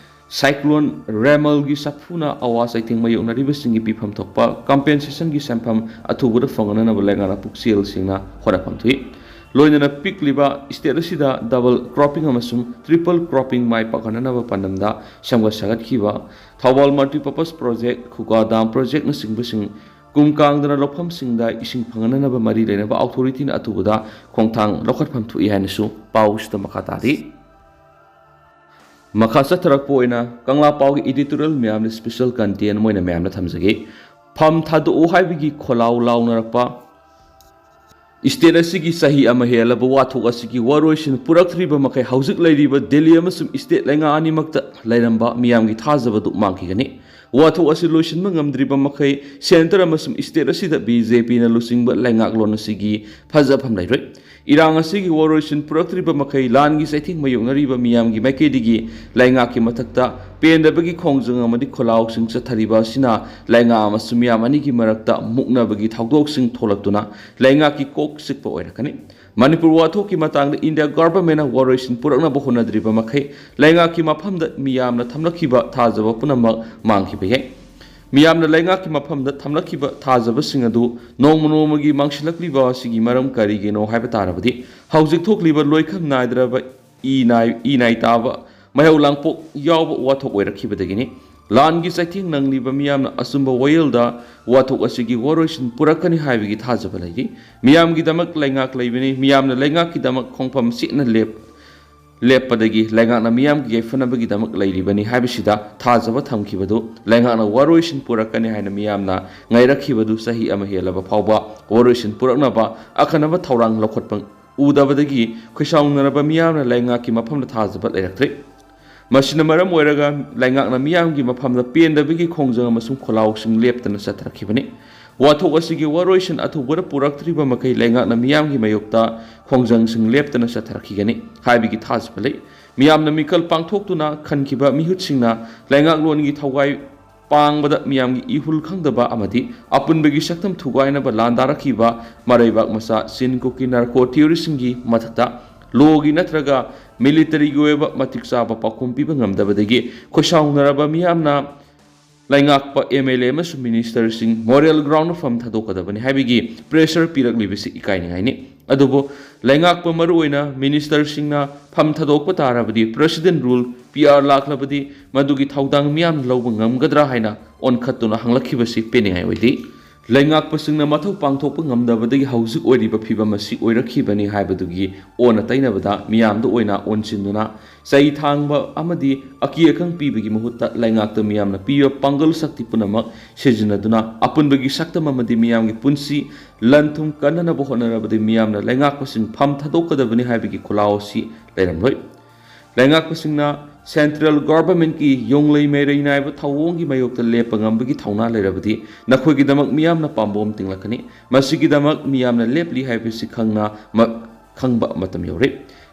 Cyclone Remalꯒꯤ ꯁꯥꯐꯨꯅ ꯑꯋꯥ ꯆꯩꯊꯦꯡ ꯃꯥꯌꯣꯛꯅꯔꯤꯕꯁꯤꯡꯒꯤ ꯄꯤꯐꯝ ꯊꯣꯛꯄ compensationꯒꯤ ꯁꯦꯟꯐꯝ ꯑꯊꯨꯕꯗ ꯐꯪꯍꯟꯅꯕ ꯂꯩꯉꯥꯛꯅ ꯄꯨꯛꯆꯦꯜ ꯁꯦꯡꯅ ꯍꯣꯠꯅꯐꯝ ꯊꯣꯛꯏ꯫ ꯂꯣꯏꯅꯅ ꯄꯤꯛꯂꯤꯕ state ꯑꯁꯤꯗ double cropping ꯑꯃꯁꯨꯡ triple cropping ꯃꯥꯏ ꯄꯥꯛꯍꯟꯅꯅꯕ ꯄꯥꯟꯗꯝꯗ ꯁꯦꯝꯒꯠ ꯁꯥꯒꯠꯈꯤꯕ ꯊꯧꯕꯥꯜ Multipurpose Project, ꯈꯨꯒꯥ Dam Projectꯅꯆꯤꯡꯕꯁꯤꯡ ꯀꯨꯝ ꯀꯥꯡꯗꯅ ꯂꯧꯐꯝꯁꯤꯡꯗ ꯏꯁꯤꯡ ꯐꯪꯍꯟꯅꯅꯕ ꯃꯔꯤ ꯂꯩꯅꯕ authorityꯅ ꯑꯊꯨꯕꯗ ꯈꯣꯡꯊꯥꯡ ꯂꯧꯈꯠꯐꯝ ꯊꯣꯛꯏ ꯍꯥꯏꯅꯁꯨ ꯄꯥꯎꯁꯤꯗ ꯃꯈꯥ ꯇꯥꯔꯤ꯫ ꯃꯈꯥ ꯆꯠꯊꯔꯛꯄ ꯑꯣꯏꯅ ꯀꯪꯂꯥ ꯄꯥꯎꯒꯤ editorial ꯃꯌꯥꯝꯅ special content ꯃꯣꯏꯅ ꯃꯌꯥꯝꯅ ꯊꯝꯖꯒꯦ꯫ ꯐꯝ ꯊꯥꯗꯣꯛꯎ ꯍꯥꯏꯕꯒꯤ ꯈꯣꯜꯂꯥꯎ ꯂꯥꯎꯅꯔꯛꯄ꯫ State ꯑꯁꯤꯒꯤ ꯆꯍꯤ ꯑꯃ ꯍꯦꯜꯂꯕ ꯋꯥꯊꯣꯛ ꯑꯁꯤꯒꯤ ꯋꯥꯔꯣꯏꯁꯤꯟ ꯄꯨꯔꯛꯇ꯭ꯔꯤꯕ ꯃꯈꯩ ꯍꯧꯖꯤꯛ ꯂꯩꯔꯤꯕ ꯗꯦꯜꯂꯤ ꯑꯃꯁꯨꯡ state ꯂꯩꯉꯥꯛ ꯑꯅꯤꯃꯛꯇ ꯂꯩꯔꯝꯕ ꯃꯤꯌꯥꯝꯒꯤ ꯊꯥꯖꯕꯗꯨ ꯃꯥꯡꯈꯤꯒꯅꯤ꯫ ꯋꯥꯊꯣꯛ ꯑꯁꯤ ꯂꯣꯏꯁꯤꯟꯕ ꯉꯝꯗ꯭ꯔꯤꯕ ꯃꯈꯩ centre ꯑꯃꯁꯨꯡ state ꯑꯁꯤꯗ BJPꯅ ꯂꯨꯆꯤꯡꯕ ꯂꯩꯉꯥꯛꯂꯣꯟ ꯑꯁꯤꯒꯤ ꯐꯖꯐꯝ ꯂꯩꯔꯣꯏ꯫ ꯏꯔꯥꯡ ꯑꯁꯤꯒꯤ ꯋꯥꯔꯣꯏꯁꯤꯟ ꯄꯨꯔꯛꯇ꯭ꯔꯤꯕ ꯃꯈꯩ ꯂꯥꯟꯒꯤ ꯆꯩꯊꯦꯡ ꯃꯥꯌꯣꯛꯅꯔꯤꯕ ꯃꯤꯌꯥꯝꯒꯤ ꯃꯥꯏꯀꯩꯗꯒꯤ ꯂꯩꯉꯥꯛꯀꯤ ꯃꯊꯛꯇ ꯄꯦꯟꯗꯕꯒꯤ ꯈꯣꯡꯖꯪ ꯑꯃꯗꯤ ꯈꯣꯜꯂꯥꯎꯁꯤꯡ ꯆꯠꯊꯔꯤꯕ ꯑꯁꯤꯅ ꯂꯩꯉꯥꯛ ꯑꯃꯁꯨꯡ ꯃꯤꯌꯥꯝ ꯑꯅꯤꯒꯤ ꯃꯔꯛꯇ ꯃꯨꯛꯅꯕꯒꯤ ꯊꯧꯗꯣꯛꯁꯤꯡ ꯊꯣꯛꯂꯛꯇꯨꯅ ꯂꯩꯉꯥꯛꯀꯤ ꯀꯣꯛ ꯆꯤꯛꯄ ꯑꯣꯏꯔꯛꯀꯅꯤ꯫ ꯃꯅꯤꯄꯨꯔ ꯋꯥꯊꯣꯛꯀꯤ ꯃꯇꯥꯡꯗ India governmentꯅ ꯋꯥꯔꯣꯏꯁꯤꯟ ꯄꯨꯔꯛꯅꯕ ꯍꯣꯠꯅꯗ꯭ꯔꯤꯕ ꯃꯈꯩ ꯂꯩꯉꯥꯛꯀꯤ ꯃꯐꯝꯗ ꯃꯤꯌꯥꯝꯅ ꯊꯝꯂꯛꯈꯤꯕ ꯊꯥꯖꯕ ꯄꯨꯝꯅꯃꯛ ꯃꯥꯡꯈꯤꯕ ꯌꯥꯏ꯫ ꯃꯤꯌꯥꯝꯅ ꯂꯩꯉꯥꯛꯀꯤ ꯃꯐꯝꯗ ꯊꯝꯂꯛꯈꯤꯕ ꯊꯥꯖꯕꯁꯤꯡ ꯑꯗꯨ ꯅꯣꯡꯃ ꯅꯣꯡꯃꯒꯤ ꯃꯥꯡꯁꯤꯜꯂꯛꯂꯤꯕ ꯑꯁꯤꯒꯤ ꯃꯔꯝ ꯀꯔꯤꯒꯤꯅꯣ ꯍꯥꯏꯕ ꯇꯥꯔꯕꯗꯤ, ꯍꯧꯖꯤꯛ ꯊꯣꯛꯂꯤꯕ ꯂꯣꯏꯈꯝ ꯅꯥꯏꯗ꯭ꯔꯕ ꯏ ꯅꯥꯏ, ꯏ ꯅꯥꯏ ꯇꯥꯕ ꯃꯩꯍꯧ ꯂꯥꯡꯄꯣꯛ ꯌꯥꯎꯕ ꯋꯥꯊꯣꯛ ꯑꯣꯏꯔꯛꯈꯤꯕꯗꯒꯤꯅꯤ꯫ ꯂꯥꯟꯒꯤ ꯆꯩꯊꯦꯡ ꯅꯪꯂꯤꯕ ꯃꯤꯌꯥꯝꯅ ꯑꯆꯨꯝꯕ ꯋꯥꯌꯦꯜꯗ ꯋꯥꯊꯣꯛ ꯑꯁꯤꯒꯤ ꯋꯥꯔꯣꯏꯁꯤꯟ ꯄꯨꯔꯛꯀꯅꯤ ꯍꯥꯏꯕꯒꯤ ꯊꯥꯖꯕ ꯂꯩꯔꯤ꯫ ꯃꯤꯌꯥꯝꯒꯤꯗꯃꯛ ꯂꯩꯉꯥꯛ ꯂꯩꯕꯅꯤ꯫ ꯃꯤꯌꯥꯝꯅ ꯂꯩꯉꯥꯛꯀꯤꯗꯃꯛ ꯈꯣꯡꯐꯝ ꯆꯦꯠꯅ ꯂꯦꯞ-, ꯂꯦꯞꯄꯗꯒꯤ ꯂꯩꯉꯥꯛꯅ ꯃꯤꯌꯥꯝꯒꯤ ꯌꯥꯏꯐꯅꯕꯒꯤꯗꯃꯛ ꯂꯩꯔꯤꯕꯅꯤ ꯍꯥꯏꯕꯁꯤꯗ ꯊꯥꯖꯕ ꯊꯝꯈꯤꯕꯗꯨ ꯂꯩꯉꯥꯛꯅ ꯋꯥꯔꯣꯏꯁꯤꯟ ꯄꯨꯔꯛꯀꯅꯤ ꯍꯥꯏꯅ ꯃꯤꯌꯥꯝꯅ ꯉꯥꯏꯔꯛꯈꯤꯕꯗꯨ ꯆꯍꯤ ꯑꯃ ꯍꯦꯜꯂꯕ ꯐꯥꯎꯕ ꯋꯥꯔꯣꯏꯁꯤꯟ ꯄꯨꯔꯛꯅꯕ ꯑꯈꯟꯅꯕ ꯊꯧꯔꯥꯡ ꯂꯧꯈꯠꯄ ꯎꯗꯕꯗꯒꯤ ꯈꯣꯏꯁꯥꯎꯅꯔꯕ ꯃꯤꯌꯥꯝꯅ ꯂꯩꯉꯥꯛꯀꯤ ꯃꯐꯝꯗ ꯊꯥꯖꯕ ꯂꯩꯔꯛꯇ꯭ꯔꯦ꯫ ꯃꯁꯤꯅ ꯃꯔꯝ ꯑꯣꯏꯔꯒ ꯂꯩꯉꯥꯛꯅ ꯃꯤꯌꯥꯝꯒꯤ ꯃꯐꯝꯗ ꯄꯦꯟꯗꯕꯒꯤ ꯈꯣꯡꯖꯪ ꯑꯃꯁꯨꯡ ꯈꯣꯜꯂꯥꯎꯁꯤꯡ ꯂꯦꯞꯇꯅ ꯆꯠꯊꯔꯛꯈꯤꯕꯅꯤ꯫ ꯋꯥꯊꯣꯛ ꯑꯁꯤꯒꯤ ꯋꯥꯔꯣꯏꯁꯤꯟ ꯑꯊꯨꯕꯗ ꯄꯨꯔꯛꯇ꯭ꯔꯤꯕ ꯃꯈꯩ ꯂꯩꯉꯥꯛꯅ ꯃꯤꯌꯥꯝꯒꯤ ꯃꯥꯌꯣꯛꯇ ꯈꯣꯡꯖꯪꯁꯤꯡ ꯂꯦꯞꯇꯅ ꯆꯠꯊꯔꯛꯈꯤꯒꯅꯤ ꯍꯥꯏꯕꯒꯤ ꯊꯥꯖꯕ ꯂꯩ꯫ ꯃꯤꯌꯥꯝꯅ ꯃꯤꯈꯜ ꯄꯥꯡꯊꯣꯛꯇꯨꯅ ꯈꯟꯈꯤꯕ ꯃꯤꯍꯨꯠꯁꯤꯡꯅ ꯂꯩꯉꯥꯛꯂꯣꯟꯒꯤ ꯊꯧꯒꯥꯏ ꯄꯥꯡꯕꯗ ꯃꯤꯌꯥꯝꯒꯤ ꯏꯍꯨꯜ ꯈꯪꯗꯕ ꯑꯃꯗꯤ ꯑꯄꯨꯟꯕꯒꯤ ꯁꯛꯇꯝ ꯊꯨꯒꯥꯏꯅꯕ ꯂꯥꯟꯗꯥꯔꯛꯈꯤꯕ ꯃꯔꯩꯕꯥꯛ ꯃꯆꯥ ꯆꯤꯟ ꯀꯨꯀꯤ ꯅꯥꯔꯀꯣ ꯊꯤꯑꯣꯔꯤꯁꯤꯡꯒꯤ ꯃꯊꯛꯇ ꯂꯣꯒꯤ ꯅꯠꯇ꯭ꯔꯒ ꯃꯤꯂꯤꯇꯔꯤꯒꯤ ꯑꯣꯏꯕ ꯃꯇꯤꯛ ꯆꯥꯕ ꯄꯥꯎꯈꯨꯝ ꯄꯤꯕ ꯉꯝꯗꯕꯗꯒꯤ ꯈꯣꯏꯁꯥꯎꯅꯔꯕ ꯃꯤꯌꯥꯝꯅ ꯂꯩꯉꯥꯛꯄ ꯑꯦꯝ ꯑꯦꯜ ꯑꯦ ꯑꯃꯁꯨꯡ ꯃꯤꯅꯤꯁꯇꯔꯁꯤꯡ ꯃꯣꯔꯦꯜ ꯒ꯭ꯔꯥꯎꯟꯗ ꯐꯝ ꯊꯥꯗꯣꯛꯀꯗꯕꯅꯤ ꯍꯥꯏꯕꯒꯤ ꯄ꯭ꯔꯦꯁꯔ ꯄꯤꯔꯛꯂꯤꯕꯁꯤ ꯏꯀꯥꯏꯅꯤꯡꯉꯥꯏꯅꯤ꯫ ꯑꯗꯨꯕꯨ ꯂꯩꯉꯥꯛꯄ ꯃꯔꯨꯑꯣꯏꯅ ꯃꯤꯅꯤꯁꯇꯔꯁꯤꯡꯅ ꯐꯝ ꯊꯥꯗꯣꯛꯄ ꯇꯥꯔꯕꯗꯤ, ꯄ꯭ꯔꯦꯁꯤꯗꯦꯟ ꯔꯨꯜ, ꯄꯤ ꯑꯥꯔ ꯂꯥꯛꯂꯕꯗꯤ ꯃꯗꯨꯒꯤ ꯊꯧꯗꯥꯡ ꯃꯤꯌꯥꯝꯅ ꯂꯧꯕ ꯉꯝꯒꯗ꯭ꯔꯥ ꯍꯥꯏꯅ ꯑꯣꯟꯈꯠꯇꯨꯅ ꯍꯪꯂꯛꯈꯤꯕꯁꯤ ꯄꯦꯟꯅꯤꯡꯉꯥꯏ ꯑꯣꯏꯗꯦ꯫ ꯂꯩꯉꯥꯛꯄꯁꯤꯡꯅ ꯃꯊꯧ ꯄꯥꯡꯊꯣꯛꯄ ꯉꯝꯗꯕꯗꯒꯤ ꯍꯧꯖꯤꯛ ꯑꯣꯏꯔꯤꯕ ꯐꯤꯕꯝ ꯑꯁꯤ ꯑꯣꯏꯔꯛꯈꯤꯕꯅꯤ ꯍꯥꯏꯕꯗꯨꯒꯤ ꯑꯣꯟꯅ ꯇꯩꯅꯕꯗ ꯃꯤꯌꯥꯝꯗ ꯑꯣꯏꯅ ꯑꯣꯟꯁꯤꯟꯗꯨꯅ ꯆꯩ ꯊꯥꯡꯕ ꯑꯃꯗꯤ ꯑꯀꯤ ꯑꯈꯪ ꯄꯤꯕꯒꯤ ꯃꯍꯨꯠꯇ ꯂꯩꯉꯥꯛꯇ ꯃꯤꯌꯥꯝꯅ ꯄꯤꯕ ꯄꯥꯡꯒꯜ ꯁꯛꯇꯤ ꯄꯨꯝꯅꯃꯛ ꯁꯤꯖꯤꯟꯅꯗꯨꯅ ꯑꯄꯨꯟꯕꯒꯤ ꯁꯛꯇꯝ ꯑꯃꯗꯤ ꯃꯤꯌꯥꯝꯒꯤ ꯄꯨꯟꯁꯤ, ꯂꯟ ꯊꯨꯝ ꯀꯟꯅꯅꯕ ꯍꯣꯠꯅꯔꯕꯗꯤ ꯃꯤꯌꯥꯝꯅ ꯂꯩꯉꯥꯛꯄꯁꯤꯡ ꯐꯝ ꯊꯥꯗꯣꯛꯀꯗꯕꯅꯤ ꯍꯥꯏꯕꯒꯤ ꯈꯨꯜꯂꯥꯎ ꯑꯁꯤ ꯂꯩꯔꯝꯂꯣꯏ꯫ ꯂꯩꯉꯥꯛꯄꯁꯤꯡꯅ ꯁꯦꯟꯇ꯭ꯔꯦꯜ ꯒꯣꯚꯔꯟꯃꯦꯟꯠꯀꯤ ꯌꯣꯡꯂꯩ ꯃꯩꯔꯩ ꯅꯥꯏꯕ ꯊꯧꯑꯣꯡꯒꯤ ꯃꯥꯌꯣꯛꯇ ꯂꯦꯞꯄ ꯉꯝꯕꯒꯤ ꯊꯧꯅꯥ ꯂꯩꯔꯕꯗꯤ ꯅꯈꯣꯏꯒꯤꯗꯃꯛ ꯃꯤꯌꯥꯝꯅ ꯄꯥꯝꯕꯣꯝ ꯇꯤꯡꯂꯛꯀꯅꯤ꯫ ꯃꯁꯤꯒꯤꯗꯃꯛ ꯃꯤꯌꯥꯝꯅ ꯂꯦꯞꯂꯤ ꯍꯥꯏꯕꯁꯤ ꯈꯪꯅ ꯃ-, ꯈꯪꯕ ꯃꯇꯝ ꯌꯧꯔꯦ꯫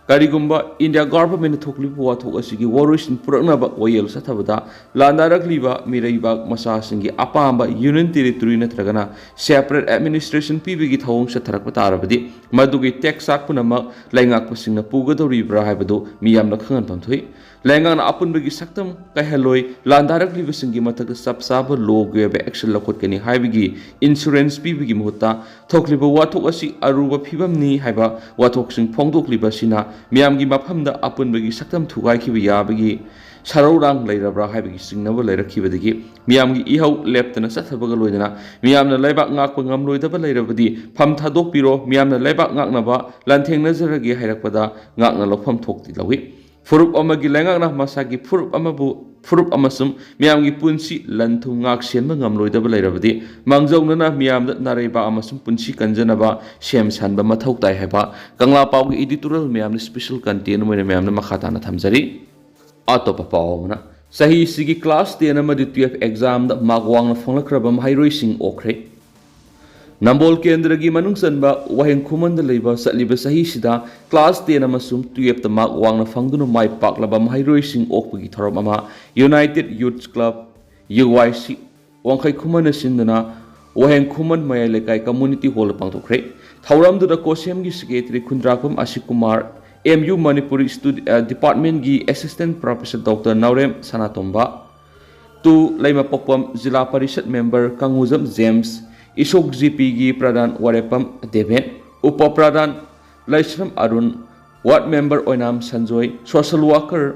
ꯀꯔꯤꯒꯨꯝꯕ ꯏꯟꯗꯤꯌꯥ ꯒꯣꯚꯔꯟꯃꯦꯟꯠꯅ ꯊꯣꯛꯂꯤꯕ ꯋꯥꯊꯣꯛ ꯑꯁꯤꯒꯤ ꯋꯥꯔꯣꯏꯁꯤꯟ ꯄꯨꯔꯛꯅꯕ ꯋꯥꯌꯦꯜ ꯆꯠꯊꯕꯗ ꯂꯥꯟꯗꯥꯔꯛꯂꯤꯕ ꯃꯤꯔꯩꯕꯥꯛ ꯃꯆꯥꯁꯤꯡꯒꯤ ꯑꯄꯥꯝꯕ ꯌꯨꯅꯤꯌꯟ ꯇꯦꯔꯤꯇꯣꯔꯤ ꯅꯠꯇ꯭ꯔꯒꯅ ꯁꯦꯄꯔꯦꯠ ꯑꯦꯗꯃꯤꯅꯤꯁꯇ꯭ꯔꯦꯁꯟ ꯄꯤꯕꯒꯤ ꯊꯧꯑꯣꯡ ꯆꯠꯊꯔꯛꯄ ꯇꯥꯔꯕꯗꯤ ꯃꯗꯨꯒꯤ ꯇꯦꯛꯆꯥꯛ ꯄꯨꯝꯅꯃꯛ ꯂꯩꯉꯥꯛꯄꯁꯤꯡꯅ ꯄꯨꯒꯗꯧꯔꯤꯕ꯭ꯔꯥ ꯍꯥꯏꯕꯗꯨ ꯃꯤꯌꯥꯝꯅ ꯈꯪꯍꯟꯐꯝ ꯊꯣꯛꯏ꯫ ꯂꯩꯉꯥꯛꯅ ꯑꯄꯨꯟꯕꯒꯤ ꯁꯛꯇꯝ ꯀꯥꯏꯍꯜꯂꯣꯏ, ꯂꯥꯟꯗꯥꯔꯛꯂꯤꯕꯁꯤꯡꯒꯤ ꯃꯊꯛꯇ ꯆꯞ ꯆꯥꯕ ꯂꯣꯒꯤ ꯑꯣꯏꯕ ꯑꯦꯛꯁꯟ ꯂꯧꯈꯠꯀꯅꯤ ꯍꯥꯏꯕꯒꯤ ꯏꯟꯁꯨꯔꯦꯟꯁ ꯄꯤꯕꯒꯤ ꯃꯍꯨꯠꯇ ꯊꯣꯛꯂꯤꯕ ꯋꯥꯊꯣꯛ ꯑꯁꯤ ꯑꯔꯨꯕ ꯐꯤꯕꯝꯅꯤ ꯍꯥꯏꯕ ꯋꯥꯊꯣꯛꯁꯤꯡ ꯐꯣꯡꯗꯣꯛꯂꯤꯕ ꯑꯁꯤꯅ ꯃꯤꯌꯥꯝꯒꯤ ꯃꯐꯝꯗ ꯑꯄꯨꯟꯕꯒꯤ ꯁꯛꯇꯝ ꯊꯨꯒꯥꯏꯈꯤꯕ ꯌꯥꯕꯒꯤ ꯁꯔꯧꯔꯥꯡ ꯂꯩꯔꯕ꯭ꯔꯥ ꯍꯥꯏꯕꯒꯤ ꯆꯤꯡꯅꯕ ꯂꯩꯔꯛꯈꯤꯕꯗꯒꯤ ꯃꯤꯌꯥꯝꯒꯤ ꯏꯍꯧ ꯂꯦꯞꯇꯅ ꯆꯠꯊꯕꯒ ꯂꯣꯏꯅꯅ ꯃꯤꯌꯥꯝꯅ ꯂꯩꯕꯥꯛ ꯉꯥꯛꯄ ꯉꯝꯂꯣꯏꯗꯕ ꯂꯩꯔꯕꯗꯤ ꯐꯝ ꯊꯥꯗꯣꯛꯄꯤꯔꯣ, ꯃꯤꯌꯥꯝꯅ ꯂꯩꯕꯥꯛ ꯉꯥꯛꯅꯕ ꯂꯥꯟꯊꯦꯡꯅꯖꯔꯒꯦ ꯍꯥꯏꯔꯛꯄꯗ ꯉꯥꯛꯅ ꯂꯧꯐꯝ ꯊꯣꯛꯇꯤ ꯂꯧꯏ꯫ ꯐꯨꯔꯨꯞ ꯑꯃꯒꯤ ꯂꯩꯉꯥꯛꯅ ꯃꯁꯥꯒꯤ ꯐꯨꯔꯨꯞ ꯑꯃꯕꯨ, ꯐꯨꯔꯨꯞ ꯑꯃꯁꯨꯡ ꯃꯤꯌꯥꯝꯒꯤ ꯄꯨꯟꯁꯤ ꯂꯟ ꯊꯨꯝ ꯉꯥꯛ ꯁꯦꯟꯕ ꯉꯝꯂꯣꯏꯗꯕ ꯂꯩꯔꯕꯗꯤ ꯃꯥꯡꯖꯧꯅꯅ ꯃꯤꯌꯥꯝꯗ ꯅꯥꯔꯩꯕꯥꯛ ꯑꯃꯁꯨꯡ ꯄꯨꯟꯁꯤ ꯀꯟꯖꯅꯕ ꯁꯦꯝ ꯁꯥꯟꯕ ꯃꯊꯧ ꯇꯥꯏ ꯍꯥꯏꯕ ꯀꯪꯂꯥ ꯄꯥꯎꯒꯤ ꯏꯗꯤꯇꯣꯔꯤꯌꯦꯜ ꯃꯌꯥꯝꯅ ꯁ꯭ꯄꯦꯁꯦꯜ ꯀꯟꯇꯦꯟ ꯑꯣꯏꯅ ꯃꯌꯥꯝꯅ ꯃꯈꯥ ꯇꯥꯅ ꯊꯝꯖꯔꯤ꯫ ꯑꯇꯣꯞꯄ ꯄꯥꯎ ꯑꯃꯅ, ꯆꯍꯤꯁꯤꯒꯤ ꯀ꯭ꯂꯥꯁ ꯇꯦꯟ ꯑꯃꯗꯤ ꯇꯨꯌꯦꯜꯐ ꯑꯦꯛꯖꯥꯝꯗ ꯃꯥꯔꯛ ꯋꯥꯡꯅ ꯐꯪꯂꯛꯈ꯭ꯔꯕ ꯃꯍꯩꯔꯣꯏꯁꯤꯡ ꯑꯣꯛꯈ꯭ꯔꯦ꯫ ꯅꯝꯕꯣꯜ ꯀꯦꯟꯗ꯭ꯔꯒꯤ ꯃꯅꯨꯡ ꯆꯟꯕ ꯋꯥꯍꯦꯡ ꯈꯨꯃꯟꯗ ꯂꯩꯕ ꯆꯠꯂꯤꯕ ꯆꯍꯤꯁꯤꯗ ꯀ꯭ꯂꯥꯁ ꯇꯦꯟ ꯑꯃꯁꯨꯡ ꯇꯨꯌꯦꯜꯐꯇ ꯃꯥꯔꯛ ꯋꯥꯡꯅ ꯐꯪꯗꯨꯅ ꯃꯥꯏ ꯄꯥꯛꯂꯕ ꯃꯍꯩꯔꯣꯏꯁꯤꯡ ꯑꯣꯛꯄꯒꯤ ꯊꯧꯔꯝ ꯑꯃ United Youth Club, U I C Wangkhei ꯈꯨꯃꯟꯅ ꯁꯤꯟꯗꯨꯅ ꯋꯥꯍꯦꯡ ꯈꯨꯃꯟ ꯃꯌꯥꯏ ꯂꯩꯀꯥꯏ ꯀꯝꯃꯨꯅꯤꯇꯤ ꯍꯣꯜꯗ ꯄꯥꯡꯊꯣꯛꯈ꯭ꯔꯦ꯫ ꯊꯧꯔꯝꯗꯨꯗ ꯀꯣꯁꯦꯝꯒꯤ ꯁꯦꯀ꯭ꯔꯦꯇꯔꯤ ꯈꯨꯟꯗ꯭ꯔꯥꯛꯄꯝ ꯑꯁꯤꯀꯨꯃꯥꯔ, ꯑꯦꯝ ꯌꯨ ꯃꯅꯤꯄꯨꯔꯤ ꯁ꯭ꯇꯨꯗꯤ-, ꯑ, ꯗꯤꯄꯥꯔꯠꯃꯦꯟꯒꯤ ꯑꯦꯁꯤꯁꯇꯦꯟ ꯄ꯭ꯔꯣꯐꯦꯁꯔ ꯗꯣꯛꯇꯔ ꯅꯥꯎꯔꯦꯝ ꯁꯅꯥꯇꯣꯝꯕ, ꯇꯨ ꯂꯩꯃꯄꯣꯛꯄꯝ ꯖꯤꯂꯥ ꯄꯔꯤꯁꯠ ꯃꯦꯝꯕꯔ ꯀꯪꯉꯨꯖꯝ ꯖꯦꯝꯁ, ꯏꯁꯣꯛ ꯖꯤ ꯄꯤꯒꯤ ꯄ꯭ꯔꯙꯥꯟ ꯋꯥꯔꯦꯞꯄꯝ ꯗꯦꯕꯦꯟ, ꯎꯄ ꯄ꯭ꯔꯙꯥꯟ ꯂꯩꯁ꯭ꯔꯝ ꯑꯔꯨꯟ, ꯋꯥꯔꯗ ꯃꯦꯝꯕꯔ ꯑꯣꯏꯅꯥꯝ ꯁꯟꯖꯣꯏ, ꯁꯣꯁꯦꯜ ꯋꯥꯔꯀꯔ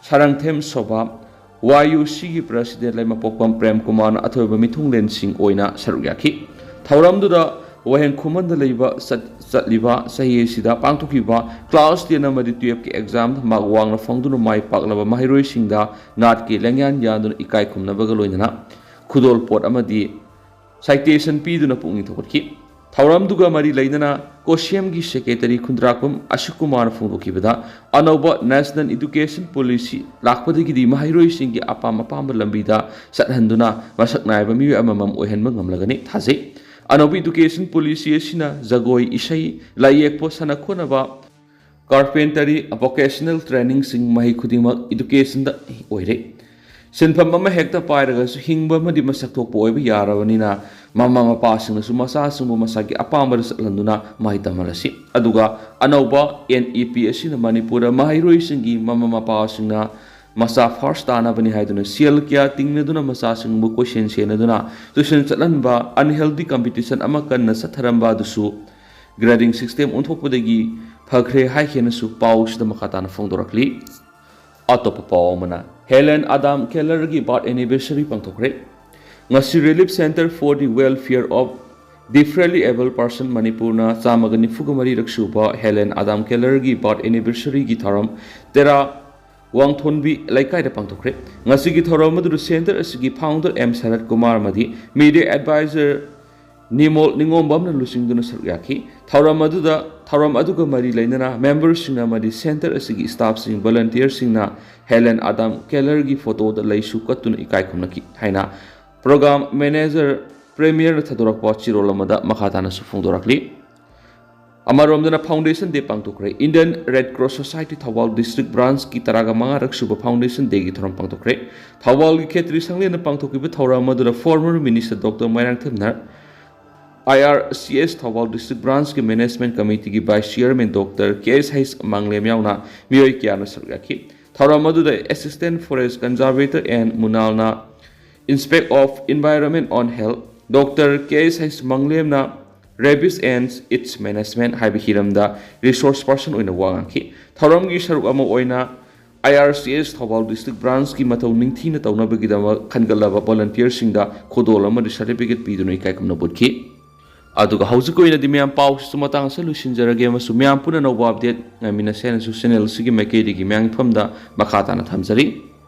ꯁꯥꯔꯪꯊꯦꯝ ꯁꯣꯚꯥ, ꯋꯥꯏ ꯌꯨ ꯁꯤꯒꯤ ꯄ꯭ꯔꯁꯤꯗꯦꯟ ꯂꯩꯃꯄꯣꯛꯄꯝ ꯄ꯭ꯔꯦꯝ ꯀꯨꯃꯥꯔꯅ ꯑꯊꯣꯏꯕ ꯃꯤꯊꯨꯡꯂꯦꯟꯁꯤꯡ ꯑꯣꯏꯅ ꯁꯔꯨꯛ ꯌꯥꯈꯤ꯫ ꯊꯧꯔꯝꯗꯨꯗ ꯋꯥꯍꯦꯡ ꯈꯨꯃꯟꯗ ꯂꯩꯕ ꯆꯠ-, ꯆꯠꯂꯤꯕ ꯆꯍꯤ ꯑꯁꯤꯗ ꯄꯥꯡꯊꯣꯛꯈꯤꯕ ꯀ꯭ꯂꯥꯁ ꯇꯦꯟ ꯑꯃꯗꯤ ꯇꯨꯌꯦꯜꯐꯀꯤ ꯑꯦꯛꯖꯥꯝꯗ ꯃꯥꯔꯛ ꯋꯥꯡꯅ ꯐꯪꯗꯨꯅ ꯃꯥꯏ ꯄꯥꯛꯂꯕ ꯃꯍꯩꯔꯣꯏꯁꯤꯡꯗ ꯅꯥꯠꯀꯤ ꯂꯦꯡꯌꯥꯟ ꯌꯥꯟꯗꯨꯅ ꯏꯀꯥꯏ ꯈꯨꯝꯅꯕꯒ ꯂꯣꯏꯅꯅ ꯈꯨꯗꯣꯜꯄꯣꯠ ꯑꯃꯗꯤ ꯁꯥꯏꯇꯦꯁꯟ ꯄꯤꯗꯨꯅ ꯄꯨꯛꯅꯤꯡ ꯊꯧꯒꯠꯈꯤ꯫ ꯊꯧꯔꯝꯗꯨꯒ ꯃꯔꯤ ꯂꯩꯅꯅ ꯀꯣꯁꯤꯌꯝꯒꯤ ꯁꯦꯀ꯭ꯔꯦꯇꯔꯤ ꯈꯨꯟꯗ꯭ꯔꯥꯛꯄꯝ ꯑꯁꯤꯀꯨꯃꯥꯔꯅ ꯐꯣꯡꯗꯣꯛꯈꯤꯕꯗ, ꯑꯅꯧꯕ ꯅꯦꯁꯅꯦꯜ ꯏꯗꯨꯀꯦꯁꯟ ꯄꯣꯂꯤꯁꯤ ꯂꯥꯛꯄꯗꯒꯤꯗꯤ ꯃꯍꯩꯔꯣꯏꯁꯤꯡꯒꯤ ꯑꯄꯥꯝ ꯑꯄꯥꯝꯕ ꯂꯝꯕꯤꯗ ꯆꯠꯍꯟꯗꯨꯅ ꯃꯁꯛ ꯅꯥꯏꯕ ꯃꯤꯑꯣꯏ ꯑꯃꯃꯝ ꯑꯣꯏꯍꯟꯕ ꯉꯝꯂꯒꯅꯤ ꯊꯥꯖꯩ꯫ ꯑꯅꯧꯕ ꯏꯗꯨꯀꯦꯁꯟ ꯄꯣꯂꯤꯁꯤ ꯑꯁꯤꯅ ꯖꯒꯣꯏ, ꯏꯁꯩ, ꯂꯥꯏ ꯌꯦꯛꯄ, ꯁꯥꯟꯅ ꯈꯣꯠꯅꯕ, ꯀꯥꯔꯄꯦꯟꯇꯔꯤ, ꯚꯣꯀꯦꯁꯅꯦꯜ ꯇ꯭ꯔꯦꯅꯤꯡꯁꯤꯡ, ꯃꯍꯩ ꯈꯨꯗꯤꯡꯃꯛ ꯏꯗꯨꯀꯦꯁꯟꯗ ꯑꯣꯏꯔꯦ꯫ ꯁꯤꯟꯐꯝ ꯑꯃ ꯍꯦꯛꯇ ꯄꯥꯏꯔꯒꯁꯨ ꯍꯤꯡꯕ ꯑꯃꯗꯤ ꯃꯁꯛ ꯊꯣꯛꯄ ꯑꯣꯏꯕ ꯌꯥꯔꯕꯅꯤꯅ, ꯃꯃꯥ ꯃꯄꯥꯁꯤꯡꯅꯁꯨ ꯃꯆꯥꯁꯤꯡꯕꯨ ꯃꯁꯥꯒꯤ ꯑꯄꯥꯝꯕꯗ ꯆꯠꯍꯟꯗꯨꯅ ꯃꯍꯩ ꯇꯝꯍꯜꯂꯁꯤ꯫ ꯑꯗꯨꯒ ꯑꯅꯧꯕ ꯑꯦꯟ ꯏ ꯄꯤ ꯑꯁꯤꯅ ꯃꯅꯤꯄꯨꯔꯗ ꯃꯍꯩꯔꯣꯏꯁꯤꯡꯒꯤ ꯃꯃꯥ ꯃꯄꯥꯁꯤꯡꯅ ꯃꯆꯥ ꯐꯥꯔꯁ ꯇꯥꯅꯕꯅꯤ ꯍꯥꯏꯗꯨꯅ ꯁꯦꯜ ꯀꯌꯥ ꯇꯤꯡꯅꯗꯨꯅ ꯃꯆꯥꯁꯤꯡꯕꯨ ꯀꯣꯏꯁꯦꯟ ꯁꯦꯟꯅꯗꯨꯅ ꯇ꯭ꯌꯨꯁꯟ ꯆꯠꯍꯟꯕ, ꯑꯟꯍꯦꯜꯗꯤ ꯀꯝꯄꯤꯇꯤꯁꯟ ꯑꯃ ꯀꯟꯅ ꯆꯠꯊꯔꯝꯕ ꯑꯗꯨꯁꯨ ꯒ꯭ꯔꯦꯗꯤꯡ ꯁꯤꯁꯇꯦꯝ ꯑꯣꯟꯊꯣꯛꯄꯗꯒꯤ ꯐꯈ꯭ꯔꯦ ꯍꯥꯏꯈꯤꯅꯁꯨ ꯄꯥꯎꯁꯤꯗ ꯃꯈꯥ ꯇꯥꯅ ꯐꯣꯡꯗꯣꯔꯛꯂꯤ꯫ ꯑꯇꯣꯞꯄ ꯄꯥꯎ ꯑꯃꯅ, ꯍꯦꯂꯦꯟ ꯑꯗꯥꯝ ꯀꯦꯂꯔꯒꯤ ꯕꯥꯔꯊ ꯑꯦꯅꯤꯚꯔꯁꯔꯤ ꯄꯥꯡꯊꯣꯛꯈ꯭ꯔꯦ꯫ ꯉꯁꯤ Relief Centre for the Welfare of Differently Abled Person ꯃꯅꯤꯄꯨꯔꯅ ꯆꯥꯝꯃꯒ ꯅꯤꯐꯨꯒ ꯃꯔꯤꯔꯛ ꯁꯨꯕ ꯍꯦꯂꯦꯟ ꯑꯗꯥꯝ ꯀꯦꯂꯔꯒꯤ ꯕꯥꯔꯊ ꯑꯦꯅꯤꯚꯔꯁꯔꯤꯒꯤ ꯊꯧꯔꯝ ꯇꯦꯔꯥ ꯋꯥꯡꯊꯣꯟꯕꯤ ꯂꯩꯀꯥꯏꯗ ꯄꯥꯡꯊꯣꯛꯈ꯭ꯔꯦ꯫ ꯉꯁꯤꯒꯤ ꯊꯧꯔꯝ ꯑꯗꯨꯗ ꯁꯦꯟꯇꯔ ꯑꯁꯤꯒꯤ ꯐꯥꯎꯟꯗꯔ ꯑꯦꯝ ꯁꯔꯠ ꯀꯨꯃꯥꯔ ꯑꯃꯗꯤ ꯃꯤꯗꯤꯌꯥ ꯑꯦꯗꯚꯥꯏꯖꯔ ꯅꯤꯃꯣꯜ ꯅꯤꯉꯣꯝꯕꯝꯅ ꯂꯨꯆꯤꯡꯗꯨꯅ ꯁꯔꯨꯛ ꯌꯥꯈꯤ꯫ ꯊꯧꯔꯝ ꯑꯗꯨꯗ, ꯊꯧꯔꯝ ꯑꯗꯨꯒ ꯃꯔꯤ ꯂꯩꯅꯅ ꯃꯦꯝꯕꯔꯁꯤꯡꯅ ꯑꯃꯗꯤ ꯁꯦꯟꯇꯔ ꯑꯁꯤꯒꯤ ꯁ꯭ꯇꯥꯐꯁꯤꯡ, ꯚꯣꯂꯟꯇꯤꯌꯔꯁꯤꯡꯅ ꯍꯦꯂꯦꯟ ꯑꯗꯥꯝ ꯀꯦꯂꯔꯒꯤ ꯐꯣꯇꯣꯗ ꯂꯩꯁꯨ ꯀꯠꯇꯨꯅ ꯏꯀꯥꯏ ꯈꯨꯝꯅꯈꯤ ꯍꯥꯏꯅ ꯄ꯭ꯔꯣꯒ꯭ꯔꯥꯝ ꯃꯦꯅꯦꯖꯔ ꯄ꯭ꯔꯦꯃꯤꯌꯔꯅ ꯊꯥꯗꯣꯔꯛꯄ ꯆꯤꯔꯣꯜ ꯑꯃꯗ ꯃꯈꯥ ꯇꯥꯅꯁꯨ ꯐꯣꯡꯗꯣꯔꯛꯂꯤ꯫ ꯑꯃꯔꯣꯝꯗꯅ Foundation Day ꯄꯥꯡꯊꯣꯛꯈ꯭ꯔꯦ꯫ Indian Red Cross Society Thoubal District Branchꯀꯤ ꯇꯔꯥꯒ ꯃꯉꯥꯔꯛ ꯁꯨꯕ Foundation Dayꯒꯤ ꯊꯧꯔꯝ ꯄꯥꯡꯊꯣꯛꯈ꯭ꯔꯦ꯫ ꯊꯧꯕꯥꯜꯒꯤ ꯈꯦꯇ꯭ꯔꯤ ꯁꯪꯂꯦꯟꯗ ꯄꯥꯡꯊꯣꯛꯈꯤꯕ ꯊꯧꯔꯝ ꯑꯗꯨꯗ former Minister Doctor Moirangthem Nar, I R C S Thoubal District Branchꯀꯤ Management Committeeꯒꯤ Vice Chairman Doctor K S H ꯃꯪꯂꯦꯝ ꯌꯥꯎꯅ ꯃꯤꯑꯣꯏ ꯀꯌꯥꯅ ꯁꯔꯨꯛ ꯌꯥꯈꯤ꯫ ꯊꯧꯔꯝ ꯑꯗꯨꯗ Assistant Forest Conservator N ꯃꯨꯅꯥꯜꯅ Inspect of Environment on Health, Doctor K S H ꯃꯪꯂꯦꯝꯅ Rabies and its Management ꯍꯥꯏꯕ ꯍꯤꯔꯝꯗ resource person ꯑꯣꯏꯅ ꯋꯥ ꯉꯥꯡꯈꯤ꯫ ꯊꯧꯔꯝꯒꯤ ꯁꯔꯨꯛ ꯑꯃ ꯑꯣꯏꯅ I R C S Thoubal District Branchꯀꯤ ꯃꯊꯧ ꯅꯤꯡꯊꯤꯅ ꯇꯧꯅꯕꯒꯤꯗꯃꯛ ꯈꯟꯒꯠꯂꯕ volunteerꯁꯤꯡꯗ ꯈꯨꯗꯣꯜ ꯑꯃꯗꯤ certificate ꯄꯤꯗꯨꯅ ꯏꯀꯥꯏ ꯈꯨꯝꯅꯕ ꯎꯠꯈꯤ꯫ ꯑꯗꯨꯒ ꯍꯧꯖꯤꯛꯀꯤ ꯑꯣꯏꯅꯗꯤ ꯃꯌꯥꯝ ꯄꯥꯎꯁꯤꯁꯨ ꯃꯇꯥꯡ ꯑꯁꯤꯗ ꯂꯣꯏꯁꯤꯟꯖꯔꯒꯦ ꯑꯃꯁꯨꯡ ꯃꯌꯥꯝ ꯄꯨꯟꯅ ꯑꯅꯧꯕ update ꯉꯥꯏꯃꯤꯟꯅꯁꯦ ꯍꯥꯏꯅꯁꯨ channel ꯑꯁꯤꯒꯤ ꯃꯥꯏꯀꯩꯗꯒꯤ ꯃꯌꯥꯝꯒꯤ ꯃꯐꯝꯗ ꯃꯈꯥ ꯇꯥꯅ ꯊꯝꯖꯔꯤ꯫